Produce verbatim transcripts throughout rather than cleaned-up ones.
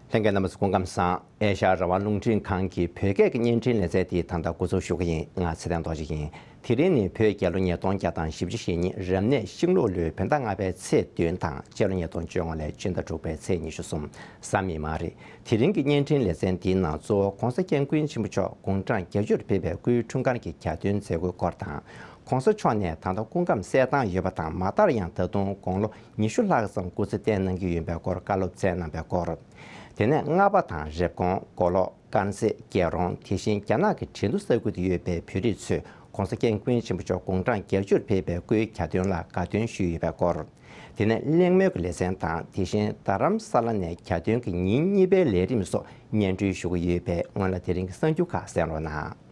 ལྷན་རྒྱས་རྣམ་པ་ཚོ་སྐུ་ཁམས་བཟང་། ཨེ་ཤ་ཡ་རང་དབང་རླུང་འཕྲིན་ཁང་གི་བོད་སྐད་ཀྱི་བརྙན་འཕྲིན་ལེ་ཚན་དེ་ད་ལྟ་འགོ་འཛུགས་ཞུ་གི་ཡིན། ང་ཚེ་བརྟན་རྡོ་རྗེ་ཡིན། དེ་རིང་ནི་བོད་རྒྱལ་ལོ་ཉིས་སྟོང་བརྒྱ་དང་བཞི་བཅུ་ཞེ་གཉིས་རབ་གནས་ཤིང་ལུག་ལོའི་བོད་ཟླ་ལྔ་པའི་ཚེས་བདུན་དང་། སྤྱི་ལོ་ཉིས་སྟོང་བཅོ་ལྔ་ལོའི་སྤྱི་ཟླ་དྲུག་པའི་ཚེས་ཉི་ཤུ་གསུམ། གཟའ་མིག་དམར་རེད། དེ་རིང་གི་བརྙན་འཕྲིན་ལེ་ཚན་འདིའི་ནང་གཙོ་བོ་༧གོང་ས་༧སྐྱབས་མགོན་ཆེན་པོ་མཆོག་དགུང་གྲངས་བརྒྱད་ཅུར་ཕེབས་པའི་སྐུའི་འཁྲུངས་སྐར་གྱི་གྱ་སྟོན་མཛད་སྒོའི་སྐོར་དང་། ༧གོང་ས་མཆོག་ནས་ད་ལྟ་སྐུ་ཁམས་གསལ་ཐང་ཡོད་པ་དང་། མ་མཐར་ཡང་ད་དུང་དགུང་ལོ་ཉི་ཤུ་ལྷག་ཙམ་སྐུ་ཚེ་བརྟན་གནང་གི་ཡོད་པའི་སྐོར་བཀའ་སློབ་སྩལ་གནང་པའི་སྐོར། དེ་ནས་རྔ་པ་དང་རེབ་གོང་། མགོ་ལོག་དཀར་མཛེས། རྒྱལ་རོང་། དེ་བཞིན་རྒྱ་ནག་གི་གྲོས་བསྡུར་ས་ཁུལ་དུ་ཡོད་པའི་བོད་རིགས་ཚོས་༧གོང་ས་༧སྐྱབས་མགོན་ཆེན་པོ་མཆོག་དགུང་གྲངས་བརྒྱད་ཅུར་ཕེབས་པའི་སྐུའི་གྱ་སྟོན་ལ་དགའ་སྟོན་ཞུས་ཡོད་པའི་སྐོར། དེ་ནས་གླེང་མོལ་གྱི་ལེ་ཚན་དང་། དེ་བཞིན་རྡ་རམ་ས་ལ་ནས་གྱ་སྟོན་གྱི་ཉིན་གཉིས་པའི་ལས་རིམ་སོགས་སྙན་སྒྲོན་ཞུ་གི་ཡོད་པས། སྔོན་ལ་དེ་རིང་གི་གསར་འགྱུར་ཁག་གསན་རོགས་གནང་།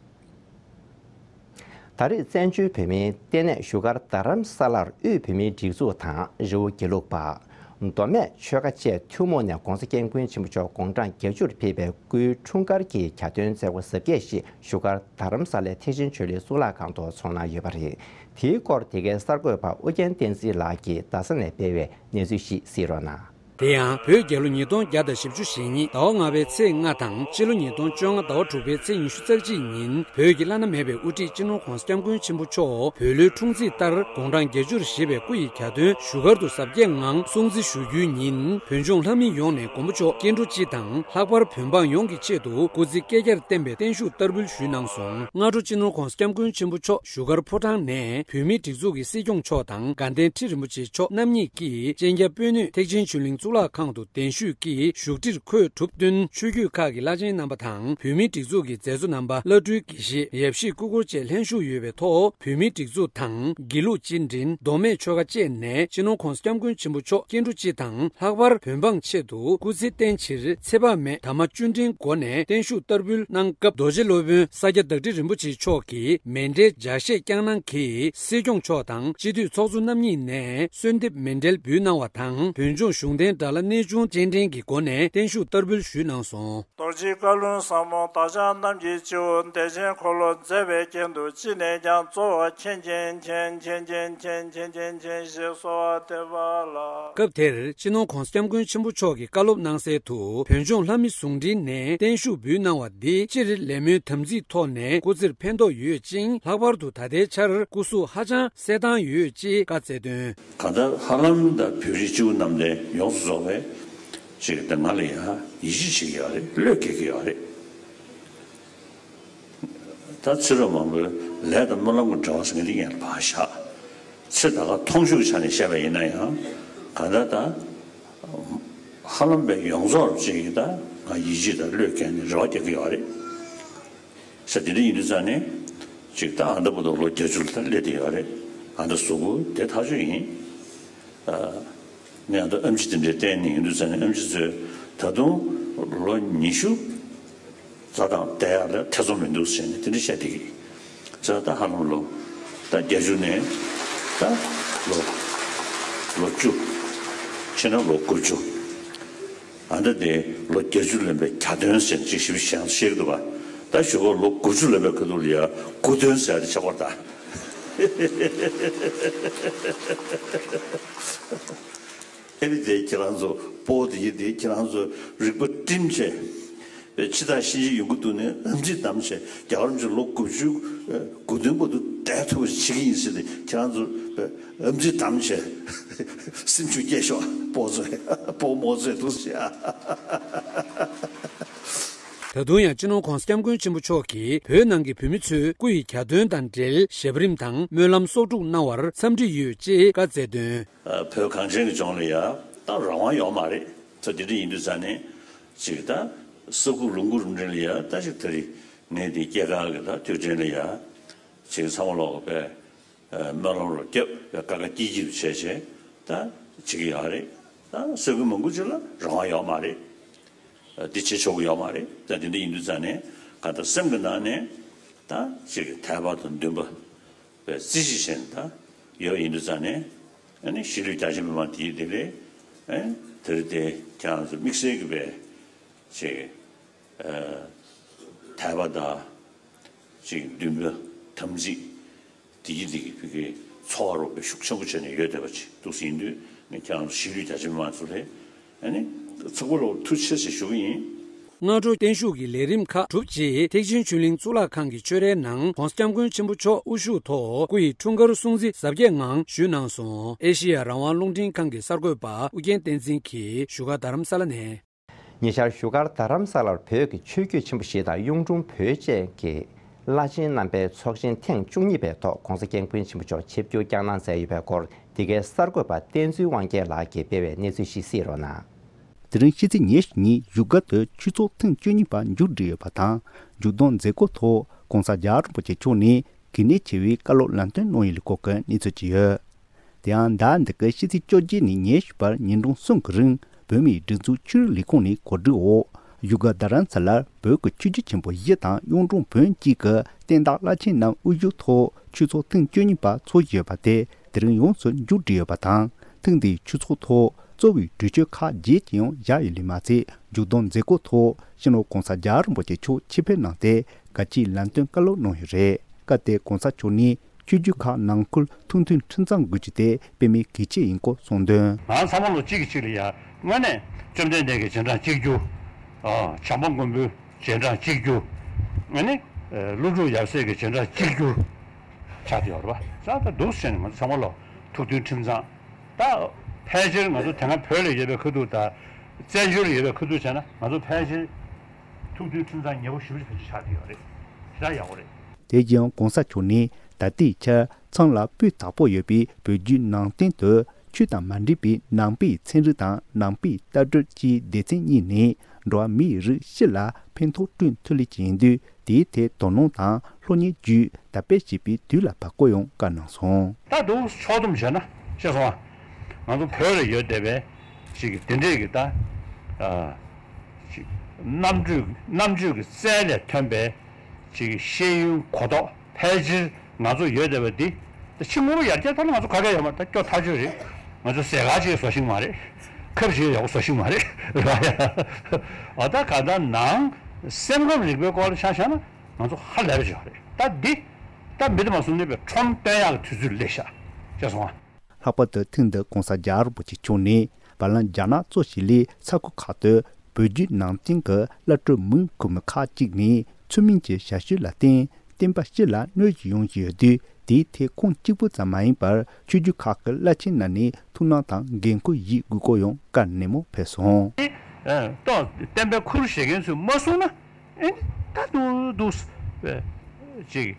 ད་རེས་བཙན་བྱོལ་བོད་མིའི་ལྟེ་གནས་བཞུགས་སྒར་རྡ་རམ་ས་ལར་དབུས་བོད་མིའི་སྒྲིག་འཛུགས་དང་། རི་བོ་དགེ་ལུགས་པ། མདོ་སྨད་ཆོལ་ཁ་བཅས་ཐུན་མོང་ནས་༧གོང་ས་༧སྐྱབས་མགོན་ཆེན་པོ་མཆོག་དགུང་གྲངས་བརྒྱད་ཅུར་ཕེབས་པའི་སྐུའི་འཁྲུངས་སྐར་གྱི་གྱ་སྟོན་མཛད་སྒོ་གཟབ་རྒྱས་ཤིག་བཞུགས་སྒར་རྡ་རམ་ས་ལའི་ཐེག་ཆེན་ཆོས་གླིང་གཙུག་ལག་ཁང་དུ་ཚོགས་གནང་ཡོད་པ་རེད། དེའི་སྐོར་དེ་གའི་གསར་འགོད་པ་ཨུ་རྒྱན་བསྟན་འཛིན་ལགས་ཀྱིས་རྡ་ས་ནས་སྤེལ་བའི་གནས་ཚུལ་ཞིག་གཟིགས་རོགས་གནང་། དེ་ཡང་བོད་རྒྱལ་ལོ་ཉིས་སྟོང་བརྒྱ་དང་བཞི་བཅུ་ཞེ་གཉིས་ཟླ་བ་ལྔ་པའི་ཚེས་ལྔ་དང་། སྤྱི་ལོ་ཉིས་སྟོང་བཅོ་ལྔ་ཟླ་བ་དྲུག་པའི་ཚེས་ཉི་ཤུ་རྩ་གཅིག་ཉིན་བོད་ཀྱི་བླ་ན་མེད་པའི་དབུ་ཁྲིད་སྤྱི་ནོར་༧གོང་ས་༧སྐྱབས་མགོན་ཆེན་པོ་མཆོག་བོད་ལོའི་འཁྲུངས་ཚེས་ལྟར་དགུང་གྲངས་བརྒྱད་ཅུར་བཞེས་པའི་སྐུ་ཡི་གྱ་སྟོན་བཞུགས་སྒར་དུ་གཟབ་རྒྱས་ངང་སྲུང་བརྩི་ཞུ་རྒྱུའི་ཉིན། བོད་ལྗོངས་ལྷ་མི་ཡོངས་ནས་མགོན་པོ་མཆོག་སྐྱེ་འགྲོ་སྤྱི་དང་། ལྷག་པར་བོད་འབངས་ཡོངས་ཀྱི་ཆེད་དུ་སྐུ་ཚེ་བསྐལ་བརྒྱར་བརྟན་པའི་བརྟན་བཞུགས་བསྟར་འབུལ་ཞུས་གནང་སོང་། སྔ་དྲོ་སྤྱི་ནོར་༧གོང་ས་༧སྐྱབས་མགོན་ཆེན་པོ་མཆོག་བཞུགས་སྒར་ཕོ་བྲང་ནས་བོད་མིའི་སྒྲིག་འཛུགས་ཀྱི་སྲིད་སྐྱོང་མཆོག་དང་དགའ་ལྡན་ཁྲི་རིན་པོ་ཆེ་མཆོག་རྣམ་གཉིས་ཀྱིས་སྤྱན་རྒྱ་སྤོས་སྣོད་ཐེག་ཆེན་ཆོས་གླིང་གཙུག་ལག་ཁང་དུ་གདན་ཞུས་ཀྱིས་བཞུགས་ཁྲིར་འཁོད་གྲུབ་བསྟུན་ཆོས་བརྒྱུད་ཁག་གི་བླ་ཆེན་རྣམ་པ་དང་། བོད་མིའི་སྒྲིག་འཛུགས་ཀྱི་མཛད་གཙོ་རྣམ་པ། བླ་སྤྲུལ་དགེ་བཤེས། ཡབ་གཞིས་སྐུ་འཁོར་བཅས་ལྷན་ཞུགས་ཡོད་པའི་ཐོག་བོད་མིའི་སྒྲིག་འཛུགས་དང་། དགེ་ལུགས་སྤྱི་མགྲིན། མདོ་སྨད་ཆོལ་ཁ་བཅས་ནས་སྤྱི་ནོར་༧གོང་ས་༧སྐྱབས་མགོན་ཆེན་པོ་མཆོག་སྐྱེ་འགྲོ་སྤྱི་དང་། ལྷག་པར་བོད་འབངས་ཆེད་དུ་སྐུ་ཚེ་བརྟན་ཕྱིར་ཚེ་དཔག་མེད་དམ་མ་བཅུད་འདྲེན་སྒོ་ནས་བརྟན་བཞུགས་བསྟར་འབུལ་གནང་སྐབས། རྡོ་རྗེ་སློབ་དཔོན་ས་སྐྱ་བདག་ཁྲི་རིན་པོ་ཆེ་མཆོག་གིས་མཎྜལ་ཇ་བཞེས་བསྐྱངས་གནང་གིས། སྲིད་སྐྱོང་མཆོག་དང་སྤྱི་འཐུས་ཚོགས་གཙོ་རྣམ་གཉིས་ནས་གསོལ་འདེབས་མཎྜལ་འབུལ་གནང་བ་དང་། བོད་ལྗོངས་གཞུང་བསྟེན་དགྲ་ལྷ་གནས་ཆུང་སྤྱན་འདྲེན་གྱི་སྒོ་ནས་བརྟན་བཞུགས་བསྟར་འབུལ་ཞུས་གནང་སོང་། རྡོ་རྗེ་བཀའ་ལུང་ཟབ་མོ་བདག་ཅག་རྣམས་ཀྱི་སྤྱི་བོར། བདེ་ཆེན་འཁོར་ལོ་མཛད་པའི་རྐྱེན་དུ། ཅི་ནས་ཀྱང་གཙོ་བོ་མཁྱེན་ཅིང་མཁྱེན། མཁྱེན་ཅིང་མཁྱེན། མཁྱེན་ཅིང་མཁྱེན་ཞེས་གསོལ་བ་འདེབས་པ་ལགས། སྐབས་དེར་སྤྱི་ནོར་༧གོང་ས་༧སྐྱབས་མགོན་ཆེན་པོ་མཆོག་གིས་བཀའ་སློབ་གནང་གསལ་དུ། བོད་ལྗོངས་ལྷ་མི་ཟུང་འབྲེལ་ནས་བརྟན་བཞུགས་འབུལ་གནང་བ་འདི་སྤྱིར་ལས་སྨོན་དམ་ཚིག་ཐོག་ནས་སྐུ་ཚེར་ཕན་ཐོགས་ཡོད་ཅིང་། ལྷག་པར་དུ་ད་ལྟའི་ཆར་སྐུ་གཟུགས་ཧ་ཅང་གསལ་ཐང་ཡོད་ཅེས་བཀའ་སྩལ་དོན། གང་ལྟར་ཧ་ལམ་ད་བོད་རིགས་སྤྱི་བོ་རྣམས་ལས་ཡོངས་སུ་རྫོགས་པའི་ཅིག་ད་ང་ལ་ཡང་ཡིད་ཆེས་བྱེད་ཀྱི་ཡོད་རེད། བློས་འགེལ་གྱི་ཡོད་རེད། ད་ཚེ་རབས་མང་པོའི་ལས་དང་སྨོན་ལམ་གྱི་འབྲེལ་བ་ཟེར་མཁན་འདི་ངས་ཕར་བཞག་ཚེ་ད་ག་མཐོང་ཆོས་ཀྱི་ཆ་ནས་བཤད་པ་ཡིན་ན་ཡང་། གང་ལྟར་ད་ཧ་ལམ་པའི་ཡོངས་རྫོགས་ཅིག་ད་ང་ཡིད་ཆེས་དང་བློས་འགེལ་ནས་རེ་བ་རྒྱག་གི་ཡོད་རེད། ས་དེ་འདྲ་ཡིན་དུས་ཙང་ནས་ཅིག་ད་ཨ་མདའ་བར་དུ་ལོ་བརྒྱད་ཅུ་ལ་ད་སླེབས་བསྡད་ཡོད་རེད། ཨ་མདའ་གཟུགས་པོ་དེ་ཐག་ཆོད་ཡིན། ཨ་ངས་ཨ་མདའ་ཨེམ་ཆི་དེ་འདྲའི་བསྟན་ནས་ཡིན་དུས་ཙང་ནས་ཨེམ་ཆི་ཚོས་ད་དུང་ལོ་ཉི་ཤུ་རྩ་དང་བསྡད་ཡག་ལ་ཐེ་ཚོམ་མི་འདུག་ཟེར་ནས་དེ་འདྲ་བཤད་བསྡད་ཀྱི་ཡིན། ཙང་ད་ཧ་ལམ་ལོ་ད་བརྒྱད་ཅུ་ནས་ད་ལོ་ལོ་བཅུ་ཕྱིན་ན་ལོ་དགུ་བཅུ། ཨ་མདའ་དེ་ལོ་བརྒྱད་ཅུ་ལོན་པའི་གྱ་སྟོན་ཟེར་ཅིག་ཞིབ་ཞིབ་བཤད་ཀྱི་འདུག་པ། ད་ཞུ་གོ་ལོ་དགུ་བཅུ་ལོན་པའི་ཁ་ཐུག་ལ་ཡ་དགུ་སྟོན་ཟེར་ཡ་དེ་ཆགས་པར་ད། ཨེ་ནི་དེ་ཁྱེད་རང་ཚོ་སྤོ་དེ་ཡི་དེ་ཁྱེད་རང་ཚོ་རིག་པ་བསྒྲིམས་བྱས། ཕྱི་ཐག་ཤིང་རྗེ་ཡོང་གི་འདུག་ནས་ཨམ་ཚིག་བསྡམས་བྱས་རྒྱ་གར་མི་ཚོ་ལོ་དགུ་བཅུ་དགུ་སྟོན་བར་དུ་བསྡད་ཐུབ་པ་བྱེད་ཀྱི་ཡིན་ཟེར་ཏེ་ཁྱེད་རང་ཚོ་ཨམ་ཚིག་བསྡམས་བྱས་སེམས་ཤུགས་སྐྱེད་ཤོག་སྤོ་ཚོས་སྤོ་མོ་ཚོས་འདུག་ཟེར། ད་དུང་ཡང་སྤྱི་ནོར་༧གོང་ས་༧སྐྱབས་མགོན་ཆེན་པོ་མཆོག་གིས་བོད་ནང་གི་བོད་མི་ཚོས་སྐུ་ཡི་གྱ་སྟོན་དང་འབྲེལ་ཞབས་རིམ་དང་སྨོན་ལམ་གསོག་སྒྲུབ་གནང་བར་འཚམས་འདྲི་ཡོད་ཅེས་བཀའ་སྩལ་དོན། བོད་གངས་ཅན་གྱི་ལྗོངས་ལ་ཡ་ད་རང་དབང་ཡོད་མ་རེད། ད་དེ་འདྲ་ཡིན་དུས་ཙང་ནས་ཅིག་ད་ས་ཁུག་ལུང་ཁུག་རུ་འདྲེན་ལ་ཡ་ད་ཅིག་ད་རེས་ངས་དེ་སྐྱེས་སྐར་གྱི་ད་དུས་དྲན་ལ་ཡ་ཅིག་ཚང་མ་ལོག་པའི་སྨོན་ལམ་རོ་བརྒྱབ་པའི་ཀ་ཀ་ཀྱི་ཀྱི་བྱས་བྱས་ད་བྱེད་ཀྱི་ཡོད་རེད། ད་ས་ཁུག་མང་པོ་ཅིག་ལ་རང་དབང་ཡོད་མ་རེད། འདི་བྱེད་ཆོག་གི་ཡོད་མ་རེད། ད་དེ་འདྲ་ཡིན་དུས་ཙང་ནས་ག་ད་སེམས་ཀྱི་ནང་ནས་ད་ཅིག་དད་པ་དང་འདུན་པ་བའི་རྩིས་གཞི་བྱས་ནས་ད་ཡོད་ཡིན་དུས་ཙང་ནས། ཨ་ནི་གཞིས་ལུས་རྒྱ་ཆེ་མི་མང་དེའི་དེ་ལས་ཨ་ནི་དེ་རིང་དེ་ཁྱེད་རང་ཚོ་དམིགས་བསལ་གྱི་བའི་ཅིག་ཨ་དད་པ་དང་ཅིག་འདུན་པ་དམ་ཚིག་དེ་གི་དེ་གི་བི་གི་ཚོར་བ་རོགས་པའི་ཤུགས་ཆེན་པོ་བྱས་ནས་ཡོད་བསྡད་པ་ཅིག་འདུག་ཟིན་དུས་ནི་ཁྱེད་རང་ཚོ་གཞིས་ལུས་རྒྱ་ཆེ་མི་མང་ཚོ་ལས་ཨ་ནི་ ཚོགས་པ་ལ་ཐུགས་རྗེ་ཆེ་ཞེས་ཞུ་གི་ཡིན། སྔ་དྲོ་བརྟན་བཞུགས་ཀྱི་ལས་རིམ་ཁག་གྲུབ་རྗེས་ཐེག་ཆེན་ཆོས་གླིང་གཙུག་ལག་ཁང་གི་ཆོས་རའི་ནང་༧གོང་ས་༧སྐྱབས་མགོན་ཆེན་པོ་མཆོག་དབུ་བཞུགས་ཐོག་སྐུ་ཡི་འཁྲུངས་སྐར་སྲུང་བརྩི་གཟབ་རྒྱས་ངང་ཞུས་གནང་སོང་། ཨེ་ཤེ་ཡ་རང་དབང་རླུང་འཕྲིན་ཁང་གི་གསར་འགོད་པ་ཨུ་རྒྱན་བསྟན་འཛིན་གྱིས་བཞུགས་སྒར་རྡ་རམ་ས་ལ་ནས། ཉེ་ཆར་བཞུགས་སྒར་རྡ་རམ་ས་ལར་བོད་ཀྱི་ཆོས་བརྒྱུད་ཆེན་པོ་བཞི་དང་གཡུང་དྲུང་བོན་བཅས་ཀྱི་བླ་ཆེན་རྣམ་པའི་ཚོགས་ཆེན་ཐེངས་བཅུ་གཉིས་པའི་ཐོག་༧གོང་ས་༧སྐྱབས་མགོན་ཆེན་པོ་མཆོག་ཆིབས་བསྒྱུར་བསྐྱངས་གནང་མཛད་ཡོད་པའི་སྐོར། འདི་གའི་གསར་འགོད་པ་བསྟན་འཛིན་དབང་རྒྱལ་ལགས་ཀྱིས་སྤེལ་བའི་གནས་ཚུལ་ཞིག་གཟིགས་རོགས་གནང་། དེ་རིང་ཕྱི་ཚེས་ཉེར་གཉིས་བཞུགས་སྒར་དུ་ཆོས་ཚོགས་ཐེངས་བཅུ་གཉིས་པ་མཇུག་སྒྲིལ་ཡོད་པ་དང་། མཇུག་བསྡོམས་མཛད་སྒོའི་ཐོག་༧གོང་ས་༧རྒྱལ་བ་རིན་པོ་ཆེ་མཆོག་ནས་གལ་གནད་ཆེ་བའི་བཀའ་སློབ་ལམ་སྟོན་གནང་ཡོད་ལས་སྐོར་གྱི་གནས་ཚུལ་ཅིག་ཡོད། དེ་ཡང་ཟླ་འདི་གའི་ཕྱི་ཚེས་བཅོ་བརྒྱད་ནས་ཉེར་བཞི་བར་ཉིན་གྲངས་གསུམ་གྱི་རིང་བོད་མིའི་སྒྲིག་འཛུགས་ཆོས་རིག་ལས་ཁུངས་ནས་གོ་སྒྲིག་འོག་བཞུགས་སྒར་རྡ་རམ་ས་ལར་བོད་ཀྱི་ཆོས་བརྒྱུད་ཆེན་པོ་བཞི་དང་གཡུང་དྲུང་བོན་བཅས་ཀྱི་བསྟན་བདག་བླ་ཆེན་རྣམས་དབུ་བཞུགས་ཐོག་ཆོས་ཚོགས་ཐེངས་བཅུ་གཉིས་པ་འཚོགས་བཞིན་ཡོད་པ་དེ་དེ་རིང་ཡོངས་སུ་མཇུག་སྒྲིལ་ཡོད་པ་དང་། ཐེངས་འདིའི་ཆོས་ཚོགས་ཐོག་གཙོ་བོའི་གྲོས་ཆོད་ཁག་བརྒྱད་ཅིག་ཡང་བཞག་ཡོད་ལས་མ་ཚད། མཇུག་བསྡོམས་མཛད་སྒོའི་ཐོག་སྤྱི་ནོར་༧གོང་ས་༧རྒྱལ་བ་རིན་པོ་ཆེ་མཆོག་ཆེད་ཕེབས་གནང་སྟེ་དགའ་སྐྱིད་ལམ་སྟོན་བཀའ་སློབ་གནང་ཡོད་རེད། སྐབས་དེར་༧གོང་ས་མཆོག་ནས་ཆོས་བརྒྱུད་ཁག་ནང་ཁུལ་ཐུགས་མཐུན་ཁྲིམས་གཙང་དགོས་རྒྱུ་དེ་དཔེ་མེད་གལ་ཆེ་ཡིན་སྐོར་གསུངས་དོན། ང་ཚང་མ་ལོ་གཅིག་གིས་གཅིག་ལ་ཡ་དངོས་གནས་བཅོམ་ལྡན་འདས་ཀྱི་རྗེས་འབྲང་གཅིག་གྱུར། ཨ། བྱམས་པ་མགོན་པོའི་རྗེས་འབྲང་གཅིག་གྱུར། ཨ་ནི་ཀླུ་སྒྲུབ་ཡབ་སྲས་ཀྱི་རྗེས་འབྲང་གཅིག་གྱུར་ཆགས་བསྡད་ཡོད་རེད་པ། ས་ད་འདུག་སེ་བྱས་ནས་ང་ཚོ་ཚང་མ་ལོ་ཐུགས་མཐུན་ཁྲིམས་གཙང་། ད་ཕལ་ཆེར་ང་ཚོ་དེ་སྔ་བོད་ལ་ཡོད་པའི་ཁ་ཐུག་དང་བཙན་བྱོལ་ལ་ཡོད་པའི་ཁ་ཐུག་བྱས་ན་ང་ཚོ་ཕལ་ཆེར་ཐུགས་མཐུན་ཁྲིམས་གཙང་ཉེ་པོ་ཞེ་པོ་ཅིག་ཕལ་ཆེར་ཆགས་བསྡད་ཡོད་རེད། ཞེ་དྲག་ཡག་པོ་རེད། དེ་བཞིན་༧གོང་ས་མཆོག་ནས་ད་ལྟའི་ཆར་ཚང་ལ་སྤུས་དག་པོ་ཡོད་པའི་བོད་བརྒྱུད་ནང་བསྟན་དུ་ཆོས་དང་མ་འདྲེས་པའི་ནང་པའི་ཚན་རིག་དང་ནང་པའི་ལྟ་གྲུབ་ཀྱི་སྡེ་ཚན་གཉིས་ནས་འགྲོ་བ་མིའི་རིགས་སྤྱི་ལ་ཕན་ཐོགས་བསྐྲུན་ཐུབ་ལེ་ཅིག་ཡིན་དུས། དེའི་ཐད་དོ་སྣང་དང་སློབ་གཉེར་བརྒྱུད་དར་སྤེལ་བྱེད་པའི་དུས་ལ་བབ་སྐོར་ཡང་བཀའ་གནང་སོང་། ད་འདུག་ཕྱོགས་བསྡོམས་བྱས་ན་ཤེས་སོང་ཨ། ང་ཚོ་བོད་ལ་ཡོད་བསྡད་པའི་ཅིག་དེ་འདྲས་ཀྱི་ད་ཨ་ཅིག་རྣམ་དཔྱོད་རྣམ་དཔྱོད་ཀྱི་རྩལ་ལས་ཐོན་པའི་ཅིག་ཤེས་ཡོན་གོ་རྟོགས་ཕལ་ཆེར་ང་ཚོ་ཡོད་བསྡད་པ་འདི། ད་ཕྱི་དངོས་པོ་ཡར་རྒྱས་ཐོག་ལ་ང་ཚོ་ག་གེ་ཡོད་མ་རེད། ད་སྐྱོ་ཐག་ཆོད་རེད། ང་ཚོ་ཟས་ག་ཅིག་བཟོ་ཤེས་མ་རེད། ཁབ་ཅིག་ཡག་པོ་བཟོ་ཤེས་མ་རེད། ར་ཡ། ཨ་ད་ག་ད་ནང་སེམས་ཁམས་རིག་པའི་སྐོར་ལ་ཆ་བཞག་ན་ང་ཚོ་ཧ་ལས་པ་ཅིག་ཡོད་རེད། ད་འདི་ད་མི་དེ་མ་སོང་ནས་པའི་ཁྲོམ་སྟོན་ཡག་གི་དུས་ཚོད་སླེབས་ཤག་ཤེས་སོང་ཨ། ལྷག་པར་དུ་ཐེངས་འདིར་༧གོང་ས་༧རྒྱལ་བ་རིན་པོ་ཆེ་མཆོག་ནས་བར་ལམ་རྒྱ་ནག་གཙོ་བྱས་ལས་ས་ཁུལ་ཁག་ཏུ་བོད་བརྒྱུད་ནང་བསྟན་གྱི་བླ་སྤྲུལ་མང་དགོས་མི་ཁག་ཅིག་ནས་ཚུལ་མིན་གྱི་ཞབས་ཞུ་ལ་བརྟེན་བསྟན་པ་སྤྱི་ལ་གནོད་ཀྱི་ཡོང་བཞིན་ཡོད་དུས། དེའི་ཐད་ཁོང་གཅིག་པུ་ཙམ་མ་ཡིན་པར་ཆོས་བརྒྱུད་ཁག་གི་བླ་ཆེན་རྣམས་ནས་ཐུགས་སྣང་དང་འགན་འཁུར་ཞིག་དགོས་སྐོར་ཡང་བཀའ་ནན་མོ་ཕེབས་སོང་། ཨེ་ཏོ་བསྟན་པའི་ཁུར་བཞེས་མཁན་ཚོས་མ་གསུངས་ན། ཨེ་ནི་ད་འདུག་འདུག་ཅིག་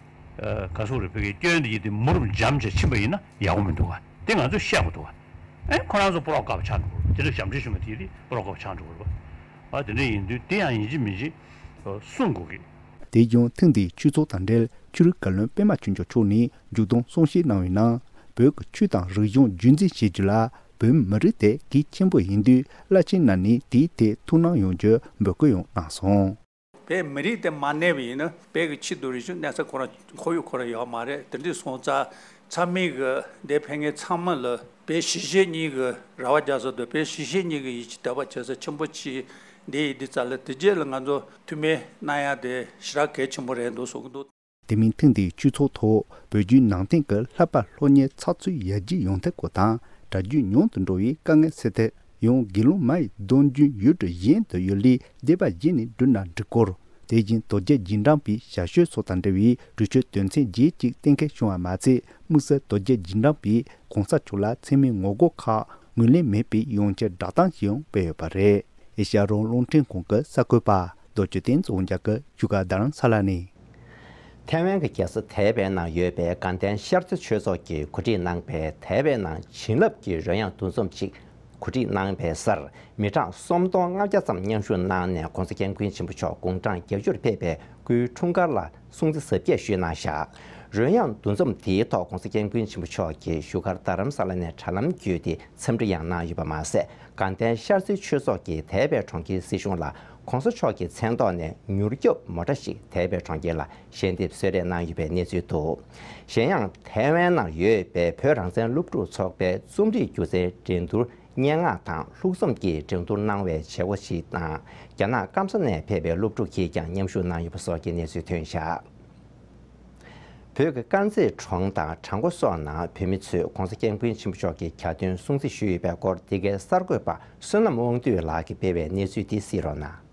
ག་སོག་རེ་བོད་ཀྱི་སྐྱོན་འདི་ཡིན་ཏེ་མུར་འཇམ་བྱས་ཕྱིན་པ་ཡིན་ན་ཡག་པོ་མི་འདུག་ག་དེ་ང་ཚོས་བཤད་དགོས་འདུག་ག་ཨེ་ཁོ་རང་ཚོ་པོ་རོག་དཀའ་བ་ཆགས་འགྲོ་གི་རེད། དེ་ལ་ཞབས་འདྲེན་ཞུ་མཁན་དེ་དེ་པོ་རོག་དཀའ་བ་ཆགས་འགྲོ་གི་རེད་པ། ཨ་དེ་འདྲ་ཡིན་དུས་དེ་ཡང་ཡིན་གཅིག་མིན་གཅིག་གསུང་དགོས་ཀྱི། དེ་བཞིན་ཐེངས་འདིའི་ཆོས་ཚོགས་དང་འབྲེལ་ཆོས་རིག་བཀའ་བློན་པད་མ་ཆོས་འབྱོར་མཆོག་ནས་མཇུག་བསྡོམས་གསུང་བཤད་གནང་བའི་ནང་། བོད་ཀྱི་ཆོས་དང་རིག་གཞུང་རྒྱུན་འཛིན་བྱེད་རྒྱུ་ལ་བོད་མི་རིགས་དེ་གལ་ཆེན་པོ་ཡིན་དུས། བླ་ཆེན་རྣམས་ནས་དེའི་ཐད་ཐུགས་སྣང་ཡོང་རྒྱུ་འབོད་སྐུལ་ཡང་གནང་སོང་། བོད་མི་རིགས་དེ་མ་གནས་པ་ཡིན་ན་བོད་ཀྱི་ཆོས་དང་རིག་གཞུང་གནས་ས་ཁོ་རང་ཁོར་ཡུག་ཁོ་རང་ཡོད་མ་རེད། དེ་འདྲ་སོང་ཙང་ཚང་མས་གི་འདིར་ཕེབས་མཁན་ཚང་མ་ལ་བོད་གཞིས་བྱེས་གཉིས་ཀྱི་རེ་བ་རྒྱག་ས་དང་བོད་གཞིས་བྱེས་གཉིས་ཀྱི་ཡིད་ཆེས་དད་པ་བྱེད་ས་ཆེན་པོ་ཅིག་འདི་ཡིན་དུས་ཙང་ལ་དེ་རྗེས་ལ་ང་ཚོ་མཐུན་མིན་གནང་ཡ་དེ་ཞེ་དྲག་གལ་ཆེན་པོ་རེད་འདུག་བསམ་གྱི་འདུག་དེ་མིན་ཐེངས་འདིའི་ཆོས་ཚོགས་ཐོག་བོད་བརྒྱུད་ནང་བསྟན་གྱི་བསླབ་པ་སློབ་གཉེར་ཚགས་ཚུད་ཡར་རྒྱས་ཡོང་ཐབས་སྐོར་དང་། གྲྭ་རྒྱུན་ཉུང་དུ་འགྲོ་བའི་དཀའ་ངལ་སེལ་ཐབས། ཡང་དགེ་སློང་མ་ཡི་སྡོམ་རྒྱུན་ཡུལ་གྲུ་གཞན་དུ་ཡོད་ལུགས་སྡེ་པ་བཞི་ནས་བསྒྲུབས་ན་འགྲིག་སྐོར། དེ་བཞིན་དོལ་རྒྱལ་རྗེས་འབྲང་པའི་ཞབས་ཞུ་སོགས་དང་འབྲེལ་བའི་གྲོས་ཆོད་དོན་ཚན་བརྒྱད་ཅིག་གཏན་འཁེལ་བྱུང་བ་མ་ཚད། དམིགས་བསལ་དོལ་རྒྱལ་རྗེས་འབྲང་པས་༧གོང་ས་མཆོག་ལ་མཚན་སྨད་ངོ་རྒོལ་ཁག་ངོས་ལེན་མེད་པའི་ཡོངས་ཁྱབ་བསྒྲགས་གཏམ་ཞིག་ཡང་སྤེལ་ཡོད་པ་རེད། ཨེ་ཤ་ཡ་རང་དབང་རླུང་འཕྲིན་ཁང་གི་གསར་འགོད་པ་རྡོ་རྗེ་བསྟན་འཛིན་དབང་རྒྱལ་གྱིས་བཞུགས་སྒར་རྡ་རམ་ས་ལ་ནས། ཐའེ་ཝན་གྱི་རྒྱལ་ས་ཐའེ་པེ་ནང་ཡོད་པའི་དགའ་ལྡན་ཤར་རྩེ་ཆོས་ཚོགས་ཀྱིས་གོ་སྒྲིག་གནང་པའི་ཐའེ་པེ་ནང་བྱིན་རླབས་ཀྱི་རོལ་དབྱངས་འདུ་འཛོམས་ཤིག་གོ་སྒྲིག་གནང་བའི་སར། མི་གྲངས་སུམ་སྟོང་ལྔ་བརྒྱ་ཙམ་མཉམ་ཞུགས་གནང་ནས་༧གོང་ས་༧སྐྱབས་མགོན་ཆེན་པོ་མཆོག་དགུང་གྲངས་བརྒྱད་ཅུར་ཕེབས་པའི་སྐུའི་འཁྲུངས་སྐར་ལ་སྲུང་བརྩི་གཟབ་རྒྱས་ཞུས་གནང་བཞག་རོལ་དབྱངས་འདུ་འཛོམས་དེའི་ཐོག་༧གོང་ས་༧སྐྱབས་མགོན་ཆེན་པོ་མཆོག་གིས་བཞུགས་སྒར་རྡ་རམ་ས་ལ་ནས་དྲ་ལམ་བརྒྱུད་དེ་འཚམས་འདྲི་ཡང་གནང་ཡོད་པ་མ་ཟད། དགའ་ལྡན་ཤར་རྩེ་ཆོས་ཚོགས་ཀྱིས་ཐའེ་པེ་གྲོང་ཁྱེར་སྲིད་གཞུང་ལ་༧གོང་ས་མཆོག་གི་མཚན་ཐོག་ནས་མྱུར་སྐྱོབ་མོ་ཊ་ཞིག་ཐའེ་པེ་གྲོང་ཁྱེར་ལ་ཞལ་འདེབས་གསོལ་རས་གནང་ཡོད་པའི་གནས་ཚུལ་འདུག་གཞན་ཡང་ཐའེ་ཝན་ནང་ཡོད་པའི་བོད་རང་བཙན་སློབ་ཕྲུག་ཚོགས་པའི་རྩོམ་རིག་སྒྱུ་རྩལ་འགྲན་བསྡུར་སྙན་ངག་དང་ལྷུག་རྩོམ་གྱི་འགྲན་བསྡུར་གནང་བའི་བྱེད་སྒོ་ཞིག་དང་། རྒྱ་ནག་སྐམ་ས་ནས་ཕེབས་པའི་སློབ་ཕྲུག་གིས་ཀྱང་མཉམ་ཞུགས་གནང་ཡོད་པ་སོགས་ཀྱི་གནས་ཚུལ་ཐོན་བཞག་བོད་ཀྱི་དཀར་མཛེས་གྲོང་དང་བྲག་འགོ་སོགས་ནང་བོད་མི་ཚོས་༸གོང་ས་༸སྐྱབས་མགོན་ཆེན་པོ་མཆོག་གི་གྱ་སྟོན་སྲུང་བརྩི་ཞུས་ཡོད་པའི་སྐོར། འདི་གའི་གསར་འགོད་པ་བསོད་ནམས་དབང་འདུས་ལགས་ཀྱིས་སྤེལ་བའི་གནས་ཚུལ་འདི་གཟིགས་རོགས་གནང་།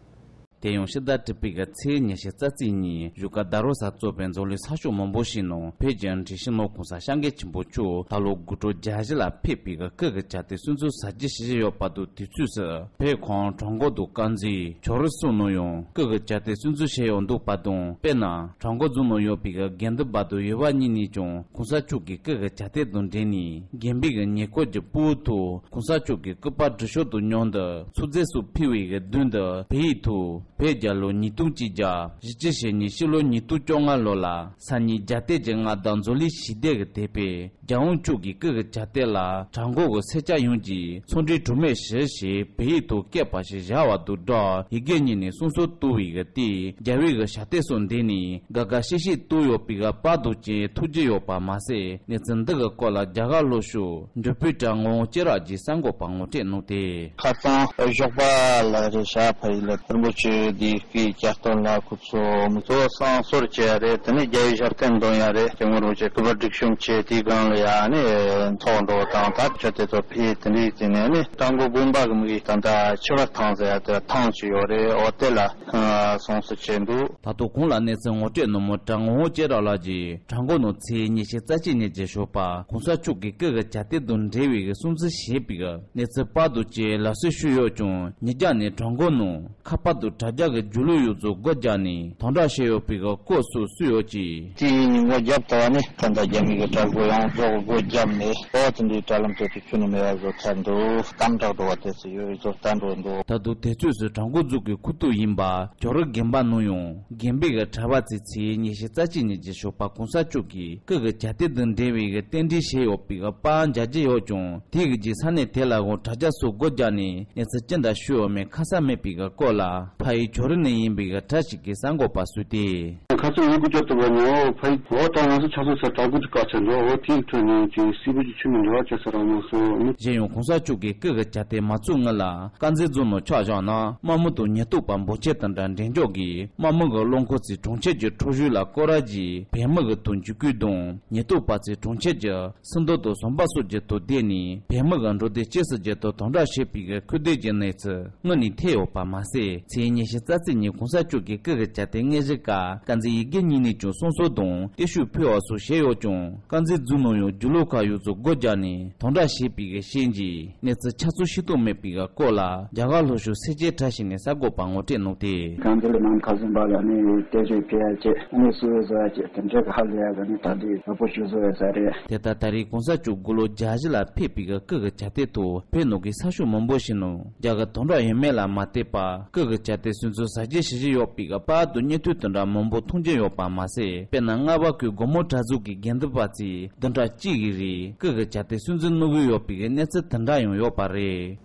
དེ་ཡང་ཕྱི་ཟླ་དྲུག་པའི་གི་ཚེས་ཉི་ཤུ་རྩ་གཅིག་ཉིན་བཞུགས་སྒར་རྡ་རམ་ས་ལ་བཙུགས་པའི་འཛམ་གླིང་ས་ཕྱོགས་མང་པོ་ཞིག་ནང་བོད་ཀྱི་སྒྲིག་གཞི་ནང་༸གོང་ས་༸སྐྱབས་མགོན་ཆེན་པོ་མཆོག་ད་ལོ་དགུང་གྲངས་བརྒྱད་ཅུ་ལ་ཕེབས་པའི་གི་སྐུ་གི་གྱ་སྟོན་སྲུང་བརྩི་གཟབ་རྒྱས་བྱེད་བཞིན་ཡོད་པ་དང་། དུས་ཚོད་སུ་བོད་ཁམས་བྲག་འགོ་དང་དཀར་མཛེས། བྱུ་རུ་སོགས་ནང་ཡང་སྐུ་གི་གྱ་སྟོན་སྲུང་བརྩི་བྱས་ཡོད་འདུག་པ་དང་། དཔེར་ན་བྲག་འགོ་རྫོང་ནང་ཡོད་པའི་གི་དགེ་འདུན་པ་དང་ཡུལ་བ་གཉིས་ནས་ཀྱང་༸གོང་ས་མཆོག་གི་སྐུ་གི་གྱ་སྟོན་དང་འབྲེལ་ནས་དགོན་པའི་གི་ཉེ་འཁོར་གྱི་ཕུ་བོ་ཚོ་༸གོང་ས་མཆོག་གི་སྐུ་པར་སྒྲིག་ཆས་དང་མཉམ་དུ་ཚོགས་རྫས་སོགས་ཕུལ་བའི་གི་མདུན་དུ་བོད་ཡིག་ཐོག་བོད་རྒྱལ་ལོ་ཉིས་སྟོང་གཅིག་བརྒྱ་བཞི་བཅུ་ཞེ་གཉིས་ཕྱི་ལོ་ཉིས་སྟོང་བཅོ་ལྔ་ལོ་ལ་ས་ཉིན་རྒྱལ་དར་གྱི་མངའ་བདག་འཛམ་གླིང་ཞི་བདེ་གི་དེད་དཔོན་རྒྱལ་དབང་མཆོག་གི་སྐུ་གི་གྱ་སྟོན་ལ་བྲག་འགོ་གི་སེར་སྐྱ་ཡོངས་ཀྱིས་ཚོགས་འདུའི་གྲོས་མོལ་ཞུས་ཞེས་བོད་ཡིག་ཐོག་བཀོད་པ་ཞིག་བཞག་པ་དང་སྦྲགས། ཡི་གེ་གཉིས་ནས་གསུང་སྲོལ་གཏོད་པའི་གི་སྟེང་རྒྱལ་བའི་གི་ཞབས་སྟེགས་སུ་འདུས་ནས་དགའ་དགའ་ཤིག་ཤིག་གཏོང་ཡོད་པའི་གི་པར་དང་བཅས་ཐུགས་རྗེ་ཡོད་པ་མ་ཟད། གནས་ཚུལ་འདི་གི་སྐོར་ལ་རྒྱ་གར་ལྷོ་ཕྱོགས་འབྲོག་པའི་བྲག་ངོ་བོ་སྐྱེ་རག་གི་གསར་འགོད་པ་ངོ་སྤྲོད་གནང་སྟེ། ཁ་སང་ཞོགས་པ་ལ་རེད་ཤག་ཕ་ཡུལ་ལ་རིན་པོ་ཆེ་འདི་སྐུའི་གྱ་སྟོན་ལ་ཁོ་ཚོ་མི་ཚོ་བསང་གསོལ་བྱས་རེད། དེ་ནས་རྒྱལ་བའི་ཞབས་སྟེགས་འདོན་ཡ་རེད། དེ་སྔོན་རོགས་ཀྱི་སྐུ་པར་སྒྲིག་གཤོམ་བྱས་དེའི་སྒང་ལ་ཡ་ནས་ཚོགས་འགྲོ་དང་། ད་ཆ་དེ་ཚོ་ཕེ་དེ་འདྲའི་བརྩིས་ནས་ནི་བྲག་འགོ་དགོན་པ་གི་མི་གི་ད་ལྟ་ཆུ་བར་ཐང་ཟེར་ཡ་དེ་ཐང་ཅིག་ཡོད་རེད། འོ་དེ་ལ་བསང་གསོལ་བྱས་འདུག་ད་དུང་ཁོང་ལ་གནས་ཚུལ་ངོ་སྤྲོད་གནང་མུས་བྲག་ངོ་བོ་སྐྱེ་རག་ལ་གི་བྲག་འགོ་ནང་ཚེས་ཉི་ཤུ་རྩ་གཅིག་ཉིན་གྱི་ཞོགས་པ་༸གོང་ས་མཆོག་གི་སྐུ་གི་གྱ་སྟོན་དང་འབྲེལ་བའི་གསུང་ཚིག་བྱས་པའི་གནས་ཚུལ་པར་དང་བཅས་ལག་སོན་ཞུས་ཡོད་ཀྱང་། ཉིན་རྒྱབ་ནས་བྲག་འགོ་ནང་ཁ་པར་དང་དྲ་རྒྱ་གི་རྒྱུ་ལོ་ཡོངས་རྫོགས་སྒོ་བརྒྱབ་ནས་དམ་དྲག་བྱས་ཡོད་པའི་སྐོར་སོགས་གསུངས་ཡོད་ཅིང་། དེའི་ཉིན་སྒོ་བརྒྱབ་ད་བ་ནི་ད་ལྟ་རྒྱ་མི་གི་དྲ་སྒོ་ཡོངས་རྫོགས་སྒོ་བརྒྱབ་ནས་ཨོ་དེ་འདྲའི་དྲ་ལམ་དེ་ཚོ་ཁྱོན་ནས་མེད་པ་བཟོ་ཚར་འདུག་དམ་དྲག་འགྲོ་བ་དེ་ཚོ་ཡོངས་རྫོགས་བཏང་འགྲོ་འདུག་ད་དུང་དུས་ཚོད་སུ་བྲག་འགོ་རྫོང་གི་ཁུལ་དུ་ཡིན་པ་བྱུ་རུ་དགོན་པ་ནང་ཡང་དགོན་པའི་གྲྭ་པ་ཚོས་ཚེས་ཉི་ཤུ་རྩ་གཅིག་ཉིན་གྱི་ཞོགས་པ་༸གོང་ས་མཆོག་གི་སྐུ་གི་གྱ་སྟོན་དང་འབྲེལ་བའི་རྟེན་འབྲེལ་བྱས་ཡོད་པའི་པར་མཇལ་རྒྱུ་ཡོད་ཀྱང་། དེའི་རྗེས་ས་གནས་དེ་ལ་ཡང་དྲ་རྒྱ་སོགས་སྒོ་བརྒྱབ་ནས་གནས་ཚུལ་ཅི་འདྲ་ཞུ་ཡོད་མེད་ཁ་གསལ་མེད་པའི་སྐོར་ལ་ཕ་ཡུལ་བྱུ་རུ་ནས་ཡིན་པའི་གྲྭ་ཞིག་གིས་གསར་འགོད་པར་གསུངས་ཏེ། ཁ་སང་ཡང་སྒོ་བརྒྱབ་ཐུབ་པ་ནི་ཨོ་ཕ་ཡུལ་འོ་ད་ང་ཚོ་ཆ་ཚང་ས་དྲག་པོ་དེ་དཀའ་ཆེ་འདུག་ཨོ་དེའི་ཁྲོད་ནས་ཀྱི་སྲིད་པའི་ཆུ་མི་འདྲ་བ་ཅེས་ཟེར་རང་མ་སོ་མི། གཞན་ཡང་༸གོང་ས་མཆོག་གི་སྐུ་གི་གྱ་སྟོན་མ་ཚུགས་སྔོན་ལ་དཀར་མཛེས་རྫོང་ནང་ཆ་བཞག་ན་དམག་མི་དང་ཉེན་རྟོག་པ་འབོར་ཆེན་དེ་འདྲ་འགྲེམས་འཇོག་གིས་དམག་མི་གི་རླངས་འཁོར་ཚོས་གྲོང་ཁྱེར་གྱི་ཁྲོ་ཤུལ་ལ་སྐོར་ར་བྱས་བོད་མི་གི་དོན་འཇིགས་སྐུལ་དང་ཉེན་རྟོག་པ་ཚོས་གྲོང་ཁྱེར་གྱི་སུམ་མདོ་དང་ཟམ་པ་སོགས་ཀྱི་ཐོག་བསྡད་ནས་བོད་མི་གི་འགྲོ་སྡོད་སྐྱེལ་ས་ཀྱི་ཐོག་དམ་དྲག་བྱས་པའི་ཁུར་སྡོད་ཀྱི་གནས་ཚུལ་དངོས་གནས་ཐོན་ཡོད་པ་མ་ཟད། ཚེས་ཉི་ཤུ་རྩ་གཅིག་ཉིན་༸གོང་ས་མཆོག་གི་སྐུ་གི་གྱ་སྟོན་དངོས་གཞིའི་སྐབས་དཀར་མཛེས་ཡུལ་སྐོར་གཉིས་ནས་ཀྱང་གསུང་སྲོལ་དང་བརྟུལ་ཞུགས་ཕུལ་བ་སོགས་བྱས་ཡོད་ཀྱང་། དཀར་མཛེས་རྫོང་ནང་ཡང་རྒྱུ་ལོ་ཁག་ཡོངས་རྫོགས་སྒོ་བརྒྱབ་ནས་དམ་དྲག་བྱས་པའི་རྐྱེན་གྱིས་གནས་ཚུལ་ཆ་ཚང་ཤེས་རྟོགས་མེད་པའི་སྐོར་ལ་རྒྱ་གར་ལྷོ་ཕྱོགས་སེར་སྐྱའི་གྲས་ཤིག་ནས་གསར་འགོད་པར་ངོ་སྤྲོད་གནང་སྟེ། གང་ལྟར་ནམ་མཁའ་ཟིན་པ་ལ་ནི་བརྟན་བཞུགས་ཕུལ་ཡ་བཅས་ནི་སུ་བཟོ་ཡ་བཅས་དེ་འདྲའི་གི་ཧ་ལས་ཡ་གི་ནི་ད་འདི་ཡག་པོ་ཞིག་བཟོ་ཡ་ས་རེད། དེ་ལྟར་ད་རེས་༸གོང་ས་མཆོག་དགུང་ལོ་བརྒྱད་ཅུ་ལ་ཕེབས་པའི་གི་སྐུ་གི་གྱ་སྟོན་ཐོག་བོད་ནང་གི་ས་ཕྱོགས་མང་པོ་ཞིག་ནང་རྒྱ་གར་དམ་དྲག་ཡོད་མེད་ལ་མ་ལྟོས་པར་སྐུ་གི་གྱ་སྟོན་སྲུང་བརྩི་གཟབ་རྒྱས་བྱེད་བཞིན་ཡོད་པའི་གི་པར་དང་བརྙན་ཐུང་དེ་འདྲ་མང་པོ་མཐོང་རྒྱུ་ཡོད་པ་མ་ཟད། དཔེར་ན་རྔ་བ་ཁུལ་སྒོ་མོ་གྲྭ་རྫོང་གི་དགེ་འདུན་པ་ཚོས་བདུན་ཕྲག་གཅིག་གི་རིང་སྐུ་གི་གྱ་སྟོན་སྲུང་བརྩི་གནང་གི་ཡོད་པའི་གི་གནས་ཚུལ་དེ་འདྲ་ཡང་ཡོད་པ་རེད།